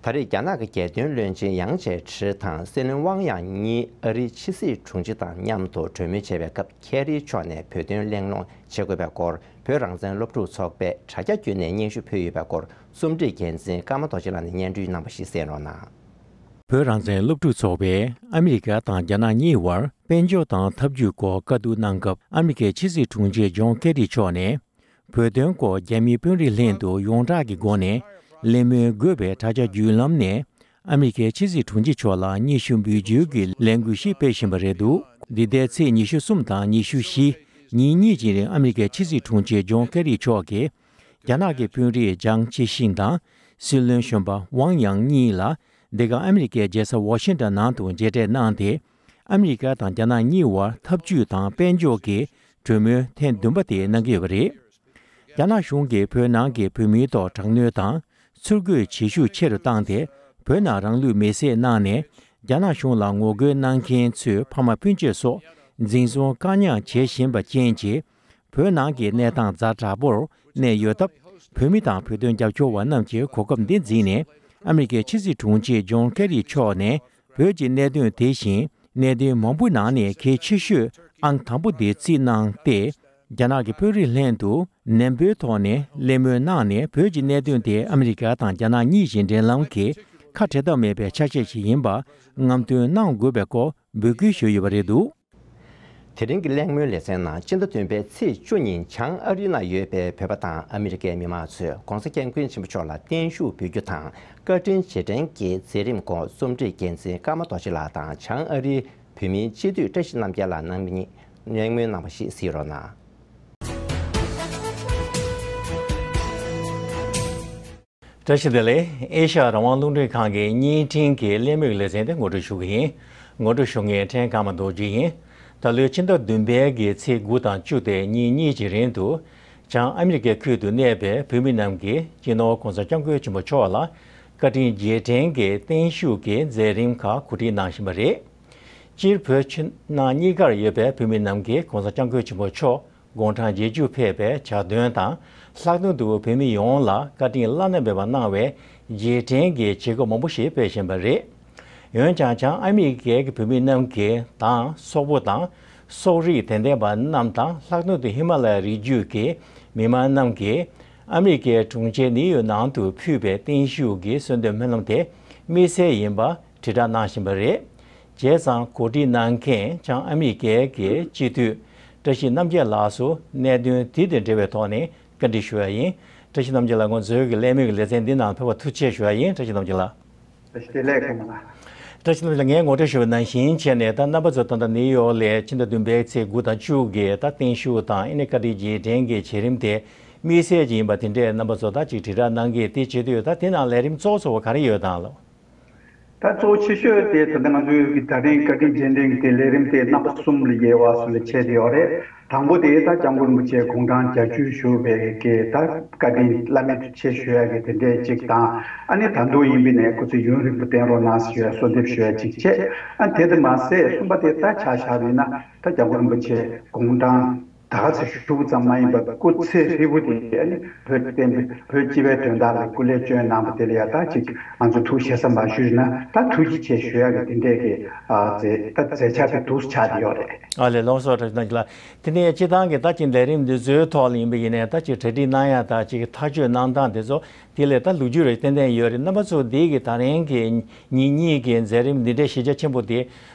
ད་རེས་རྒྱ་ནག་གི་རྒྱལ་དོན་བློན་ཆེན་ཡང་ཅེ་ཁྲི་དང་སྲིད་བློན་ཝང་དབྱང་གཉིས་ཨ་རིའི་ཕྱི་སྲིད་དྲུང་ཆེ་དང་མཉམ་དུ་གྲོས་མོལ་བྱས་པའི་སྐབས། ཁེ་རི་མཆོག་ནས་བོད་དོན་གླེང་སློང་བྱེད་དགོས་པའི་སྐོར་བོད་རང་བཙན་སློབ་ཕྲུག་ཚོགས་པས་དྲ་རྒྱ་བརྒྱུད་ནས་སྙན་ཞུ་ཕུལ་ཡོད་པའི་སྐོར། རྩོམ་སྒྲིག་འགན་འཛིན་ཀརྨ་རྡོ་རྗེ་ལགས་ནས་སྙན་སྒྲོན་གནང་བ་ཞིག་གསན་རོགས་གནང་། བོད་རང་བཙན་སློབ་ཕྲུག་ཚོགས་པས་ཨ་མི་རི་ཀ་དང་རྒྱ་ནག་གཉིས་བར་དཔལ་འབྱོར་དང་འཐབ་ཇུས་སྐོར་བཀའ་བསྡུར་གནང་སྐབས། ཨ་མི་རི་ཀའི་ཕྱི་སྲིད་དྲུང་ཆེ་ཇོན་ཀེ་རི་མཆོག་ནས། བོད་དོན་སྐོར་རྒྱ་མིའི་དཔོན་རིགས་ལྷན་དུ་ཡོངས་གྲགས་ཀྱི་སྒོ་ནས་གླེང་མོལ་དགོས་པའི་དྲ་རྒྱ་བརྒྱུད་ལམ་ནས་ཨ་མི་རི་ཀའི་ཕྱི་སྲིད་དྲུང་ཆེ་མཆོག་ལ་སྙན་ཞུ་འབུལ་རྒྱུའི་ལས་འགུལ་ཞིག་སྤེལ་བཞིན་པ་རེད་འདུག་འདི་ཟླའི་ཚེས་ཉི་ཤུ་གསུམ་དང་ཉི་ཤུ་བཞི་ཉིན་གཉིས་ཀྱི་རིང་ཨ་མི་རི་ཀའི་ཕྱི་སྲིད་དྲུང་ཆེ་ཇོན་ཀེ་རི་མཆོག་གིས་རྒྱ་ནག་གི་དཔོན་རིགས་ཇང་ཅེ་ཤིང་དང་སྲིད་བློན་གཞོན་པ་ཝང་དབྱང་གཉིས་ལ་འདི་ག་ཨ་མི་རི་ཀའི་རྒྱལ་ས་ཝ་ཤིང་ཏོན་ནང་དུ་མཇལ་འཕྲད་གནང་སྟེ། ཨ་མི་རི་ཀ་དང་རྒྱ་ནག་གཉིས་བར་འཐབ་ཇུས་དང་དཔལ་འབྱོར་གྱི་གྲོས་མོལ་ཐེངས་བདུན་པ་དེ་གནང་གི་ཡོད་པ་རེད། རྒྱ་ནག་གཞུང་གིས་བོད་ནང་གི་བོད་མིའི་ཐོག་དྲག་གནོན་དང་ཚུར་རྒོལ་བྱེད་ཤུགས་ཆེ་རུ་བཏང་སྟེ། བོད་ནང་རང་ལུས་མེར་སྲེག་གནང་ནས་རྒྱ་ནག་གཞུང་ལ་ངོ་རྒོལ་གནང་མཁན་ཚོའི་ཕ་མ་སྤུན་མཆེད་སོགས་འཛིན་བཟུང་བཀག་ཉར་བྱེད་བཞིན་པ་རྐྱེན་གྱིས། བོད་ནང་གི་གནས་སྟངས་ཛ་དྲག་པོར་གནས་ཡོད་སྟབས། བོད་མི་དང་བོད་དོན་རྒྱབ་སྐྱོར་བ་རྣམས་ཀྱིས་གོ་སྐབས་འདི་འཛིན་ནས་ཨ་མི་རི་ཀའི་ཕྱི་སྲིད་དྲུང་ཆེ་ཇོན་ཀེ་རི་མཆོག་ནས་བོད་ཀྱི་གནད་དོན་དེ་བཞིན་གནད་དོན་མང་པོའི་ནང་ནས་གལ་ཆེ་ཤོས་ཨང་དང་པོ་དེ་བརྩིས་གནང་སྟེ། རྒྱ་ནག་གི་དཔོན་རིགས་ལྷན་དུ་ནན་པོའི་ཐོག་ནས་གླེང་མོལ་གནང་ནས། བོད་ཀྱི་གནད་དོན་དེ་ཨ་མི་རི་ཀ་དང་རྒྱ་ནག་གཉིས་ཀྱི་འབྲེལ་ལམ་གྱི་ཁ་བྲལ་ཐབས་མེད་པའི་ཆ་ཤས་ཤིག་ཡིན་པ་རྔམ་སྟོན་གནང་དགོས་པའི་སྐོར་འབོད་སྐུལ་ཞུས་ཡོད་པ་རེད་འདུག་དེ་རིང་གི་གླེང་མོལ་ལེ་ཚན་ནང་སྤྱི་ཟླ་བདུན་པའི་ཚེས་བཅུ་ཉིན་བྱང་ཨ་རི་ན་ཡོད་པའི་བོད་པ་དང་ཨ་མི་རི་ཀའི་མི་མང་ཚོས་༧གོང་ས་༧སྐྱབས་མགོན་ཆེན་པོ་མཆོག་ལ་བརྟན་བཞུགས་འབུལ་རྒྱུ་དང་བཀའ་དྲིན་རྗེས་དྲན་གྱི་མཛད་རིམ་སྐོར་རྩོམ་སྒྲིག་འགན་འཛིན་ཀརྨ་རྡོ་རྗེ་ལགས་དང་བྱང་ཨ་རིའི་བོད་མིའི་སྤྱི་འཐུས་བཀྲ་ཤིས་རྣམ་རྒྱལ་ལགས་རྣམ་གཉིས་གླེང་མོལ་གནང་བ་ཞིག་གཟིགས་རོགས་གནང་། བཀྲ་ཤིས་བདེ་ལེགས། ཨེ་ཤ་ཡ་རང་དབང་རླུང་འཕྲིན་ཁང་གི་བརྙན་འཕྲིན་གྱི་གླེང་མོལ་ལེ་ཚན་དེ་ངོ་སྤྲོད་ཞུ་གི་ཡིན། ངོ་སྤྲོད་ཞུ་མཁན་ཕྲན་ཀརྨ་རྡོ་རྗེ་ཡིན། ད་ལོའི་ཕྱི་ཟླ་བདུན་པའི་གི་ཚེས་དགུ་དང་བཅུ་སྟེ་ཉིན་གཉིས་ཀྱི་རིང་དུ། བྱང་ཨ་མི་རི་ཀའི་ཁུལ་དུ་གནས་པའི་བོད་མི་རྣམས་ཀྱིས་སྤྱི་ནོར་༧གོང་ས་༧སྐྱབས་མགོན་ཆེན་པོ་མཆོག་ལ་བཀའ་དྲིན་རྗེས་དྲན་གྱི་བརྟན་བཞུགས་ཀྱི་མཛད་རིམ་ཁག་གོ་སྒྲིག་གནང་བཞིན་པ་རེད། སྤྱིར་བོད་ཕྱི་ནང་གཉིས་ཀར་ཡོད་པའི་བོད་མི་རྣམས་ཀྱིས་༧གོང་ས་༧སྐྱབས་མགོན་ཆེན་པོ་མཆོག་དགུང་གྲངས་བརྒྱད་ཅུ་ཕེབས་པའི་གྱ་སྟོན་དང་ལྷག་དོན་དུ་བོད་མི་ཡོངས་ལ་བཀའ་དྲིན་བླ་ན་མེད་པ་གནང་བའི་རྗེས་དྲན་གྱི་བྱེད་སྒོ་མང་པོ་ཞིག་སྤེལ་བཞིན་པ་རེད། འོན་ཀྱང་བྱང་ཨ་མི་རི་ཀའི་བོད་མི་རྣམས་ཀྱི་དང་སོག་པོ་དང་སོག་རིགས་དད་ལྡན་པ་རྣམས་དང་ལྷག་དོན་དུ་ཧི་མ་ལ་ཡ་རི་རྒྱུད་ཀྱི་མི་མང་རྣམས་ཀྱིས་ཨ་མི་རི་ཀའི་གྲོང་ཁྱེར་ནིའུ་ཡོག་ནང་དུ་ཕུལ་བའི་བརྟན་བཞུགས་ཀྱི་གསོལ་འདེབས་སྨོན་ལམ་དེ་དམིགས་བསལ་ཡིན་པ་དྲིལ་བསྒྲགས་གནང་བཞིན་པ་རེད། བྱས་ཙང་གོ་སྒྲིག་གནང་མཁན་བྱང་ཨ་མི་རི་ཀའི་གི་སྤྱི་འཐུས་བཀྲ་ཤིས་རྣམ་རྒྱལ་ལགས་སུ་གནད་དོན་དེ་དང་འབྲེལ་བའི་ཐོག་ནས་བཀའ་འདྲི་ཞུ་བ་ཡིན། བཀྲ་ཤིས་རྣམ་རྒྱལ་ལགས་ང་ཚོའི་གི་གླེང་མོལ་གྱི་ལེ་ཚན་འདི་ནང་ཕེབས་པར་ཐུགས་རྗེ་ཆེ་ཞུ་བ་ཡིན། བཀྲ་ཤིས་རྣམ་རྒྱལ་ལགས། བཀྲ་ཤིས་བདེ་ལེགས་ཀརྨ་ལགས། བཀྲ་ཤིས་རྣམ་རྒྱལ་ལགས། ངས་ངོ་སྤྲོད་ཞུ་བ་ནང་བཞིན་བྱས་ནས་ད་རྣམ་པ་ཚོ་ད་ལྟ་ནིའུ་ཡོག་ལ་ཕྱི་ཟླ་བདུན་པའི་ཚེས་དགུ་དང་བཅུ་གི་ད་བརྟན་བཞུགས་དང་ཨ་ནི་བཀའ་དྲིན་རྗེས་དྲན་གྱི་བྱེད་རིམ་དེ་དམིགས་བསལ་ཅིག་ཡིན་པ་དེ་འདྲས་རྣམ་པ་ཚོ་ད་ཅིག་དྲིལ་བསྒྲགས་གནང་གི། དེ་བྱེད་དུས་ད་དེ་ནང་ལས་རིམ་གཙོ་བོ་གཙོ་བོ་ག་རེ་ཡོད་དང་ལོ། ད་གཙོ་ཆེ་ཤོས་དེ་ད་ལྟ་ང་ཚོའི་གི་ད་རིང་བཀའ་དྲིན་རྗེས་དྲན་གྱི་དེ་ལས་རིམ་དེ་རྣམ་པ་གསུམ་ལ་དབྱེ་བ་སོ་ལ་ཕྱེ་བསྡད་ཡོད་རེད། དང་པོ་དེ་ད་སྐྱབས་མགོན་རིན་པོ་ཆེ་དགུང་གྲངས་བརྒྱད་ཅུ་བཞུགས་པའི་གི་ད་བཀའ་དྲིན་བླ་མེད་དུ་ཆེ་ཞུ་ཡ་གི་དེ་འདྲས་ཅིག་དང་། ཨ་ནི་ད་དུང་ཡིན་པ་ཡིན་ནའི་སྐུ་ཚེ་ཡུན་རིང་པོ་བརྟན་རོགས་གནང་ཞུ་ཡ་གསོལ་འདེབས་ཞུ་ཡ་ཅིག་བྱས། ཨ་དེ་དེ་མ་ཟད་གསུམ་པ་དེ་ད་ཆ་བཞག་པ་ཡིན་ན་ད་སྐྱབས་མགོན་རིན་པོ་ཆེ་དགུང་གྲངས་ད་ག་ཚོད་བཞུགས་ཙམ་མ་ཡིན་པར་སྐུ་ཚེ་ཧྲིལ་པོ་དེ་ཨ་ནི་བོད་བསྟན་པའི་བོད་སྤྱི་པའི་དོན་དག་ལ་སྐུ་ལས་བསྐྱོན་གནང་བ་དེ་ལ་ཡ་ད་ཅིག་ང་ཚོ་ཐུགས་བཞེས་ས་མ་ཞུས་ན་ད་ཐུགས་རྗེ་ཆེ་ཞུ་ཡ་གི་དེ་འདྲས་ཀྱི་ཨ་མཛད་ད་མཛད་འཆར་དེ་འདུག་སེ་ཆགས་བསྡད་ཡོད་རེད། ཨ་ལས་ལགས་སོ། བཀྲ་ཤིས་རྣམ་རྒྱལ་ལགས། དེ་ནས་སྤྱི་བཏང་གི་ད་ཅིག་ལས་རིམ་འདི་ཚོའི་ཐོག་ལ་ཡིན་པ་ཡིན་ནའི་ད་ཅིག་གྲ་སྒྲིག་གནང་ཡ་དང་ཅིག་ཐག་གཅོད་གནང་སྟངས་དེ་ཚོ་དེ་ལས་ད་ལོ་རྒྱུས་རེ་ཏན་ཏན་ཡོད་རེད། རྣམ་པ་ཚོ་འདི་གི་ད་རིང་གི་ཉིན་གཉིས་ཀྱི་མཛད་རིམ་འདི་འདྲའི་གཞི་རྒྱ་ཆེན་པོ་དེ་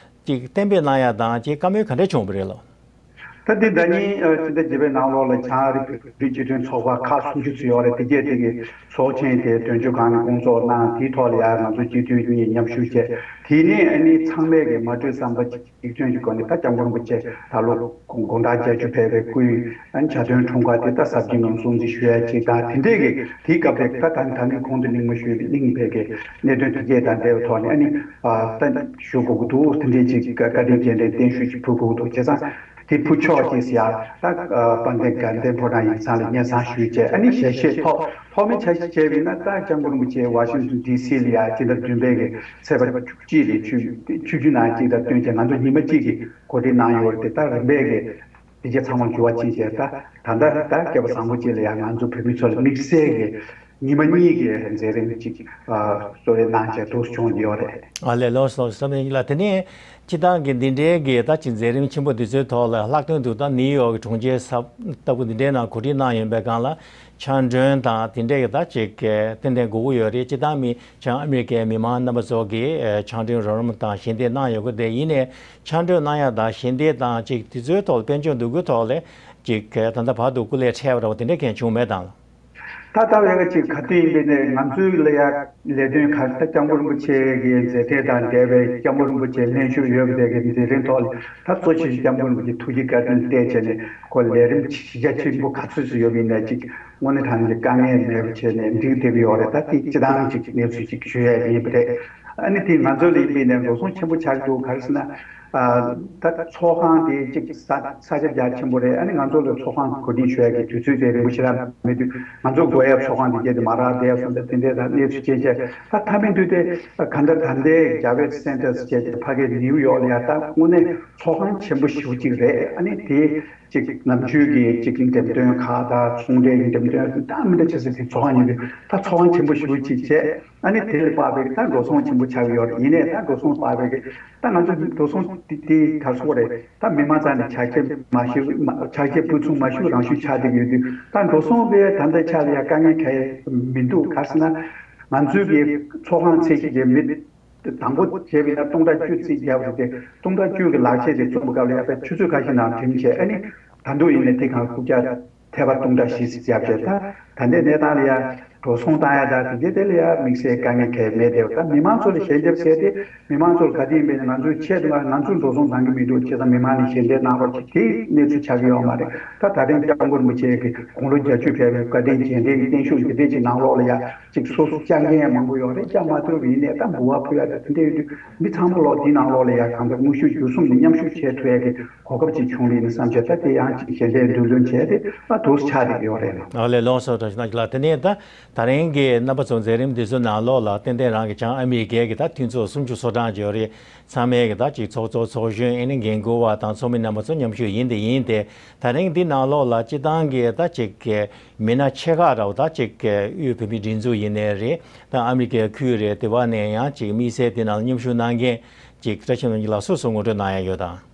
ཅིག་གཏན་འབེབས་གནང་ཡ་དང་ཅིག་བཀའ་མོལ་ག་འདྲ་བྱུང་བ་རེད་ལོ། ད་འདི་ཟླ་ཉིན་ཨ་ཕྱི་ཟླ་བརྒྱད་པའི་ནང་ལོགས་ལ་བྱང་ཨ་རི་བོད་རིགས་སྤྱི་མཐུན་ཚོགས་པ་ཁག་སུམ་ཅུ་ཙམ་ཡོད་རེད། དེ་གས་དེ་གི་ཚོགས་ཆེན་དེ་དོན་གཅོད་ཁང་ནས་སྐོང་ཚོགས་གནང་། དེའི་ཐོག་ལ་ཡང་ང་ཚོ་སྤྱི་འཐུས་གཉིས་མཉམ་ཞུགས་བྱས། དེ་ནས་ཨ་ནི་ཚང་མས་ཀྱི་མ་གྲོས་བསམ་པ་གཅིག་མཚོན་གྱི་སྒོ་ནས་ད་སྐྱབས་མགོན་རིན་པོ་ཆེ་ད་ལོ་དགུང་གྲངས་བརྒྱད་ཅུ་ཕེབས་པའི་སྐུའི་ཨ་ནི་གྱ་སྟོན་འཁྲུངས་སྐར་དེ་ད་གཟབ་རྒྱས་ངང་སྲུང་བརྩི་ཞུ་ཡ་གཅིག་དང་། དེ་འདྲས་ཀྱི་དེའི་སྐབས་དེ་ད་ད་ད་ནི་གོང་དུ་གླེང་མོལ་ཞུས་པའི་གླེང་བའི་གི་གནད་དོན་དེ་གས་དང་འབྲེལ་བའི་ཐོག་ནས་ཨ་ནི་ཨ་ད་ཞུ་དགོས་ཀྱི་འདུག་དེ་འདྲས་ཅིག་བཀའ་དྲིན་རྗེས་དྲན་བརྟན་བཞུགས་ཅིག་ཕུལ་དགོས་ཀྱི་འདུག་བྱས་ཙང་། དེ་ཕུལ་ཆོག་ཅེས་ཡ་ད་དཔལ་ལྡན་དགའ་ལྡན་ཕོ་བྲང་ཡིག་ཚང་ལ་སྙན་སེང་ཞུས་བྱས། ཨ་ནི་ཞལ་བཞེས་ཐོག་ཐོག་མའི་འཆར་གཞི་བྱས་པ་ཡིན་ན་ད་སྐྱབས་མགོན་རིན་པོ་ཆེ་ཝ་ཤིང་ཏོན་ཌི་སི་ལ་ཡ་སྤྱི་ཟླ་བདུན་པའི་གི་ཚེས་པ་བཅུ་གཅིག་ལ་ཆུ་ཆུ་རྒྱུན་ནང་གཅིག་དང་བསྟུན་བྱས་ང་ཚོ་ཉི་མ་གཅིག་གི་གོ་སྒྲིག་གནང་ཡོད་རེད། དེ་ད་རིམ་པས་གི་དེ་རྗེས་ཚང་མ་འགྱུར་བ་ཕྱིན་བྱས་ད་ད་ལྟ་ད་སྐལ་པ་བཟང་པོ་ཅིག་ལ་ཡ་ང་ཚོ་བོད་མི་ཚོ་ལ་དམིགས་བསལ་གི་ཉི་མ་གཉིས་ཀྱི་མཛད་རིམ་གཅིག་ཨ་གཙོ་བོ་གནང་བྱས་འདུག་སེ་བྱུང་ཡོད་རེད། ཨ་ལས་ལགས་སོ། བསམ་ཡིན་ལ་དེ་ནས་སྤྱི་བཏང་གི་འདི་འདྲའི་གི་ད་ཅིག་མཛད་རིམ་ཆེན་པོ་འདི་ཚོའི་ཐོག་ལ་ལྷག་དོན་དུ་ད་ནིའུ་ཡོག་གི་གྲོང་ཁྱེར་ས་ལྟ་བུ་འདི་འདྲའི་ནང་གོ་སྒྲིག་གནང་ཡོད་པའི་སྒང་ལ་ཆང་མགྲོན་དང་དེ་འདྲའི་གི་ད་ཅིག་གི་ཏན་ཏན་དགོས་ཀྱི་ཡོད་རེད། སྤྱི་བཏང་མི་བྱང་ཨ་མི་རི་ཀའི་མི་མང་རྣམ་པ་ཚོ་གིས་ཆང་མགྲོན་རོགས་རམ་དང་ཞལ་འདེབས་གནང་ཡོད་ཀྱི་དེ་ཡིན་ནའི་ཆང་མགྲོན་གནང་ཡ་དང་ཞལ་འདེབས་དང་ཅིག་དེ་ཚོའི་ཐོག་ལ་དཔལ་འབྱོར་འདུ་འགོད་ཐོག་ལ་ཅིག་གི་ད་ལྟ་བར་དུ་སྐུ་ལས་འཕྲད་པ་འདྲ་བོ་དེ་འདྲ་གང་བྱུང་མེད་དང་། ད་ལྟ་བའི་ཅིག་ག་དུས་ཡིན་པའི་ནས་ང་ཚོའི་ལ་ཡ་ལས་དོན་ག་ད་སྐྱབས་མགོན་རིན་པོ་ཆེ་གི་མཛད་འཕྲིན་དང་འབྲེལ་བའི་སྐྱབས་མགོན་རིན་པོ་ཆེ་ལྷན་བཞུགས་ཡོད་པའི་གི་མཛད་རིམ་ཐོག་ལ་ད་གཙོ་ཆེ་ཤོས་སྐྱབས་མགོན་རིན་པོ་ཆེ་ཐུགས་རྗེ་བཀའ་དྲིན་བརྟེན་བྱས་ནས་ཁོ་ལས་རིམ་གཞི་རྒྱ་ཆེན་པོ་ག་ཚོད་ཅིག་ཡོད་པ་ཡིན་ནའི་ཅིག་དངོས་གནས་དྲང་གནས་ཀྱི་དཀའ་ངལ་མེད་པ་བྱས་ནས་འགྲིག་བསྡད་ཀྱི་ཡོད་རེད། ད་དེ་སྤྱི་བཏང་ཅིག་གནས་ཚུལ་ཅིག་ཞུ་ཡ་ཡིན་པ་རེད། ཨ་ནི་དེ་ང་ཚོ་ལ་ཡིན་པའི་ནས་འགྲོ་སོང་ཆེན་པོ་ཆགས་འདུག་ག་རེ་ཟེར་ན། ཨ་ད་ཚོགས་ཁང་དེ་གཅིག་ས་ས་ཆ་རྒྱ་ཆེན་པོ་རེད། ཨ་ནི་ང་ཚོ་ལ་ཚོགས་ཁང་གོ་སྒྲིག་ཞུ་ཡ་གི་དུས་ཚོད་དེ་རིང་པོ་ཞེ་དྲག་མེད་དུས་ང་ཚོ་དགོས་ཡ་ཚོགས་ཁང་དེ་གྱད་དེ་མ་རག་བསྡད་སོང་། ད་དེ་འདྲའི་ད་གནས་ཚུལ་ཅན་བྱས་ད་ཐ་མའི་དུས་དེ་ག་འདྲ་ད་ལྟའི་རྒྱ་བོད་སེན་ཊར་སི་བྱས་ཀྱི་ཕ་གི་ནིའུ་ཡོག་ལ་ཡ་ད་དངོས་གནས་ཚོགས་ཁང་ཆེན་པོ་ཞེ་པོ་གཅིག་རེད། ཨ་ནི་དེ་གཅིག་ནམ་རྒྱུན་གྱི་གཅིག་འགྲེམས་སྟོན་ཁག་དང་ཚོང་འབྲེལ་གྱི་འགྲེམས་སྟོན་ད་མི་འདྲ་བྱེད་ས་དེ་ཚོགས་ཁང་ཡིན་དུས་ད་ཚོགས་ཁང་ཆེན་པོ་ཞེ་པོ་གཅིག་བྱས། ཨ་ནི་དེ་ལ་དཔག་པའི་ད་འགྲོ་སོང་ཆེན་པོ་ཆགས་ཀྱི་ཡོད་རེད། ཡིན་ནའི་ད་འགྲོ་སོང་དཔག་པའི་ད་ང་ཚོ་འགྲོ་སོང་དེ་དེ་ག་རེ་ཟེར་དགོས་རེད། ད་མི་མང་རྩ་ནས་ཆ་རྐྱེན་མ་ཞུ་མ་ཆ་རྐྱེན་ཕུན་སུམ་མ་ཞུ་རང་ཞུ་ཆགས་བསྡད་ཀྱི་ཡོད་དུས་ད་འགྲོ་སོང་དེ་ད་ལྟའི་ཆ་ལ་ཡ་དཀའ་ངལ་གང་ཡང་མི་འདུག་ག་རེ་ཟེར་ན་ང་ཚོའི་གི་ཚོགས་ཁང་ཚད་གཞི་གི་མི་ དང་པོ་བྱས་པ་ཡིན་ན་སྟོང་ཕྲག་བཅུ་རྩིས་བརྒྱབ་རེད་དེ། སྟོང་ཕྲག་བཅུ་གི་ལག་ཆས་དེ་བཙོང་པ་སྐབས་ལ་ཡ་ད་ཆུ་ཚོད་ཁ་ཤས་ནང་འགྲིམ་བྱས། ཨ་ནི་ད་དུང་ཡིན་ནའི་དེ་གང་རྐུབ་བཀྱག་ཐལ་བ་སྟོང་ཕྲག་བཞི་བརྒྱབ་བྱས། ད་ད་ལྟའི་གནས་སྟངས་ལ་ཡ་འགྲོ་སོང་བཏང་ཡ་ད་དེ་འདྲ་དེ་ལ་ཡ་དམིགས་བསལ་དཀའ་ངལ་གང་ཡང་མེད་དེ། ད་མི་མང་ཚོ་ལ་ཞལ་འདེབས་བྱས་ཏེ་མི་མང་ཚོར་ག་དེ་ཡིན་པའི་ང་ཚོའི་ཆེད་དུ་ང་ང་ཚོས་འགྲོ་སོང་བཏང་གི་མི་འདུག་བྱས་ཙང་མི་མང་ལ་ཞལ་འདེབས་གནང་རོགས་བྱེད། དེ་གནས་ཚུལ་ཆགས་ཀྱི་ཡོད་མ་རེད། ད་ད་རིང་སྐྱབས་མགོན་རིན་པོ་ཆེ་གི་དགུང་ལོ་བརྒྱད་ཅུ་ཕེབས་པའི་བཀའ་དྲིན་རྗེས་དྲན་གྱི་བརྟན་བཞུགས་འདི་འདྲས་ཅིག་ནང་ལོགས་ལ་ཡ་ཅིག་སོ་སོ་བཅར་མཁན་ཡང་མང་པོ་ཡོད་རེད། བཅར་མ་ཐུབ་པ་ཡིན་ནའི་ད་འབུལ་བ་ཕུལ་ཡ་དེ་འདྲ་ཡོད་དུས་མི་ཚང་མ་ལོག་འདི་ནང་ལོགས་ལ་ཡ་གང་ལྟར་དངོས་ཤུགས་བརྒྱུད་གསུམ་ནས་མཉམ་ཞུགས་བྱེད་ཐུབ་ཡ་གི་གོ་སྐབས་ཅིག་བྱུང་རེད་ན་བསམ་བྱས། ད་དེ་ཡང་ཅིག་ཞལ་འདེབས་མདུན་ལོན་བྱས་ཏེ་ད་དུས་ཆགས་བསྡད་ཀྱི་ཡོད་རེད་ལ། ཨ་ལས། ལགས་སོ། བཀྲ་ཤིས་ལགས། དེ་ནས་ད་ད་རིང་གི་རྣམ་པ་ཚོ་མཛད་རིམ་འདི་ཚོ་ནང་ལོགས་ལ་ཏན་ཏན་རང་གི་བྱང་ཨ་མི་རི་ཀའི་གི་ད་མཐུན་ཚོགས་སུམ་ཅུ་སོ་གྲངས་ཅིག་ཡོད་རེད། ཚང་མའི་གི་ད་ཅིག་ཚོགས་གཙོ་ཚོགས་གཞོན་ཨེ་ནི་འགན་འཁུར་བ་དང་ཚོགས་མི་རྣམ་པ་ཚོ་མཉམ་ཞུགས་ཡིན་དེ་ཡིན་ཏེ། ད་རིང་འདི་ནང་ལོགས་ལ་སྤྱི་བཏང་གི་ད་ཅིག་གི་མི་སྣ་ཆེ་ཁག་ར་བ་ད་ཅིག་གི་དབུས་བོད་མིའི་སྒྲིག་འཛུགས་ཡིན་ནའི་རེད། ད་ཨ་མི་རི་ཀའི་ཁུལ་རེད། དེ་བ་ནས་ཡང་ཅིག་དམིགས་བསལ་དེ་ནང་ལ་མཉམ་ཞུགས་གནང་མཁན་ཅིག་བཀྲ་ཤིས་ལགས་སོ་སོ་ངོ་སྤྲོད་གནང་ཡ་ཡོད་དང་།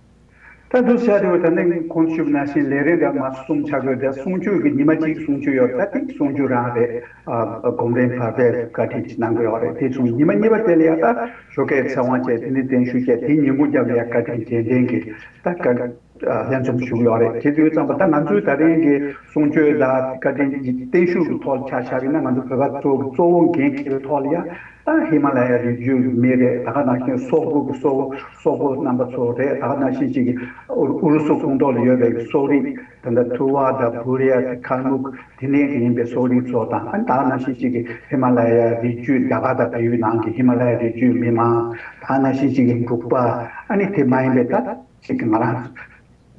ད་འདུག་བྱས་ཏེ་ད་ནི་གོང་ཞུས་པ་ནང་བཞིན་ལས་རིམ་འདྲ་མ་གསུམ་ཆགས་ཡོད་དེ། གསུང་ཆོས་ཀྱི་ཉི་མ་གཅིག་གསུང་ཆོས་ཡོད། ད་དེ་གསུང་ཆོས་རང་རེད། ཨ་གོམ་རིམ་བར་པའི་བཀའ་དྲིན་ཅིག་གནང་གི་ཡོད་རེད། དེ་སོང་ཉི་མ་གཉིས་པ་དེ་ལ་ཡ་ད་ཞོགས་ཀས་ཚེ་དབང་བཅས་དེ་ནི་བརྟན་བཞུགས་བཅས་དེ་ཉིན་གུང་རྒྱབ་ལ་ཡ་བཀའ་དྲིན་རྗེས་དྲན་གྱི་ད་བཀའ་ལྷན་འཛོམས་ཞུ་གི་ཡོད་རེད། དེ་དུས་ཙམ་པ་ད་ང་ཚོའི་ད་རིང་གི་གསུང་ཆོས་དང་བཀའ་དྲིན་བརྟན་བཞུགས་ཀྱི་ཐོག་ཆ་བཞག་པ་ཡིན་ན་ང་ཚོ་བོད་པ་ཚོ་གི་གཙོ་བོ་འགན་འཁྱེར་ཐོག་ལ་ཡ། ད་ཧི་མ་ལ་ཡ་རི་རྒྱུད་མི་རེད། ད་ག་ནང་བཞིན་སོག་པོ་གི་སོག་སོག་པོ་རྣམ་པ་ཚོ་རེད། ད་ག་ནང་བཞིན་ཅིག་གི་ཨུ་རུ་སུ་ཁོངས་གཏོགས་ལ་ཡོད་པའི་སོག་རིགས་ད་ལྟ་ཐུ་བ་དང་བུ་རི་ཡ་དང་ཁལ་མུག་དེ་འདྲའི་ཡིན་པའི་སོག་རིགས་ཚོ་དང་། ཨ་ནི་ད་ག་ནང་བཞིན་ཅིག་གི་ཧི་མ་ལ་ཡ་རི་རྒྱུད་རྒྱ་གར་དང་བལ་ཡུལ་ནང་གི་ཧི་མ་ལ་ཡ་རི་རྒྱུད་མི་མང་། ད་ག་ནང་བཞིན་ཅིག་གི་འབྲུག་པ། ཨ་ནི་དེ་མ་ཡིན་པའི་ད་ཅིག་གི་ང་རང་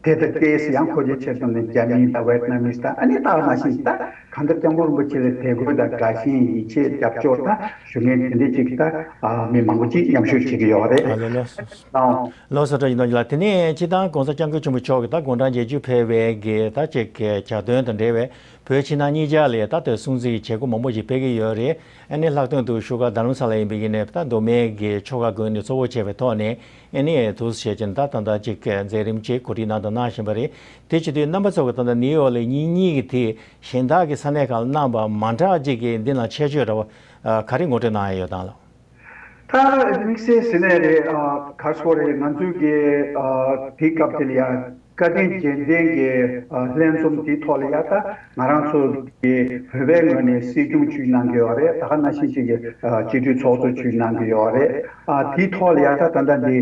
དེ་ལྟར་ཏོག་ཙམ་ཡང་ཁོ་ཚོའི་ཆེད་དུ་ནི་རྒྱ་མི་དང་ཝེད་ནམ་མི་དང་། ཨ་ནི་ད་ག་ནང་བཞིན་ད་གང་ལྟར་སྐྱབས་མགོན་རིན་པོ་ཆེ་ལ་དད་གུས་དང་དགའ་ཞེན་ཡིད་ཆེས་རྒྱབ་སྐྱོར་ད་ཞུ་མཁན་དེ་འདྲའི་ཅིག་ད་ཨ་མི་མང་པོ་ཅིག་མཉམ་ཞུགས་བྱེད་ཀྱི་ཡོད་རེད། ཨ་ལེ་ལགས་སོ། ཨང་། ལགས་སོ། བཀྲ་ཤིས་རྣམ་རྒྱལ་ལགས། དེ་ནས་སྤྱི་བཏང་༸གོང་ས་༸སྐྱབས་མགོན་ཆེན་པོ་མཆོག་གིས་ད་དགུང་གྲངས་བརྒྱད་ཅུ་ཕེབས་པའི་གི་ད་ཅིག་གི་གྱ་སྟོན་དང་འབྲེལ་བའི་བོད་ཕྱི་ནང་གཉིས་ཆར་ལ་ད་ལྟ་སྲུང་བརྩི་གི་བྱེད་སྒོ་མང་པོ་ཞིག་སྤེལ་གྱི་ཡོད་རེད། ཨ་ནི་ལྷག་དོན་དུ་བཞུགས་སྒར་རྡ་རམ་ས་ལ་ཡིན་པའི་གི་ནས་ད་མདོ་སྨད་ཀྱི་ཆོལ་ཁ་ཀུན་ནས་གཙོ་བོ་བྱས་པའི་ཐོག་ནས་ཨ་ནི་འདུག་བྱས་ཀྱིན་ད་ད་ལྟ་ཅིག་མཛད་རིམ་ཅིག་གོ་སྒྲིག་གནང་དང་གནང་བཞིན་པ་རེད། དེ་བྱེད་དུས་རྣམ་པ་ཚོ་གི་ད་ལྟ་ནིའུ་ཡོག་ལ་ཉིན་གཉིས་ཀྱི་དེ་གཞན་དག་གི་ས་གནས་ཁག་ལ་གནང་པ་མ་འདྲ་ཅིག་གི་འདི་ན་ཁྱད་ཆོས་འདྲ་བ་ག་རེ་ངོ་སྤྲོད་གནང་ཡ་ཡོད་དང་ལགས། ད་དམིགས་བསལ་ཟེར་ནའི་རེད། ཨ་ག་སོ་རེད། ང་ཚོའི་གི་ཨ་དེའི་སྐབས་དེ་ལ་ཡ་བཀའ་དྲིན་རྗེས་དྲན་གྱི་ཨ་ལྷན་འཛོམས་དེའི་ཐོག་ལ་ཡ་ད་ང་རང་ཚོ་གི་བོད་པའི་ངོས་ནས་སྲིད་སྐྱོང་ཇུས་གནང་གི་ཡོད་རེད། ད་ག་ནང་བཞིན་ཅིག་གི་ཨ་སྤྱི་འཐུས་ཚོགས་གཙོ་ཇུས་གནང་གི་ཡོད་རེད། ཨ་དེའི་ཐོག་ལ་ཡ་ད་ད་ལྟ་འདི་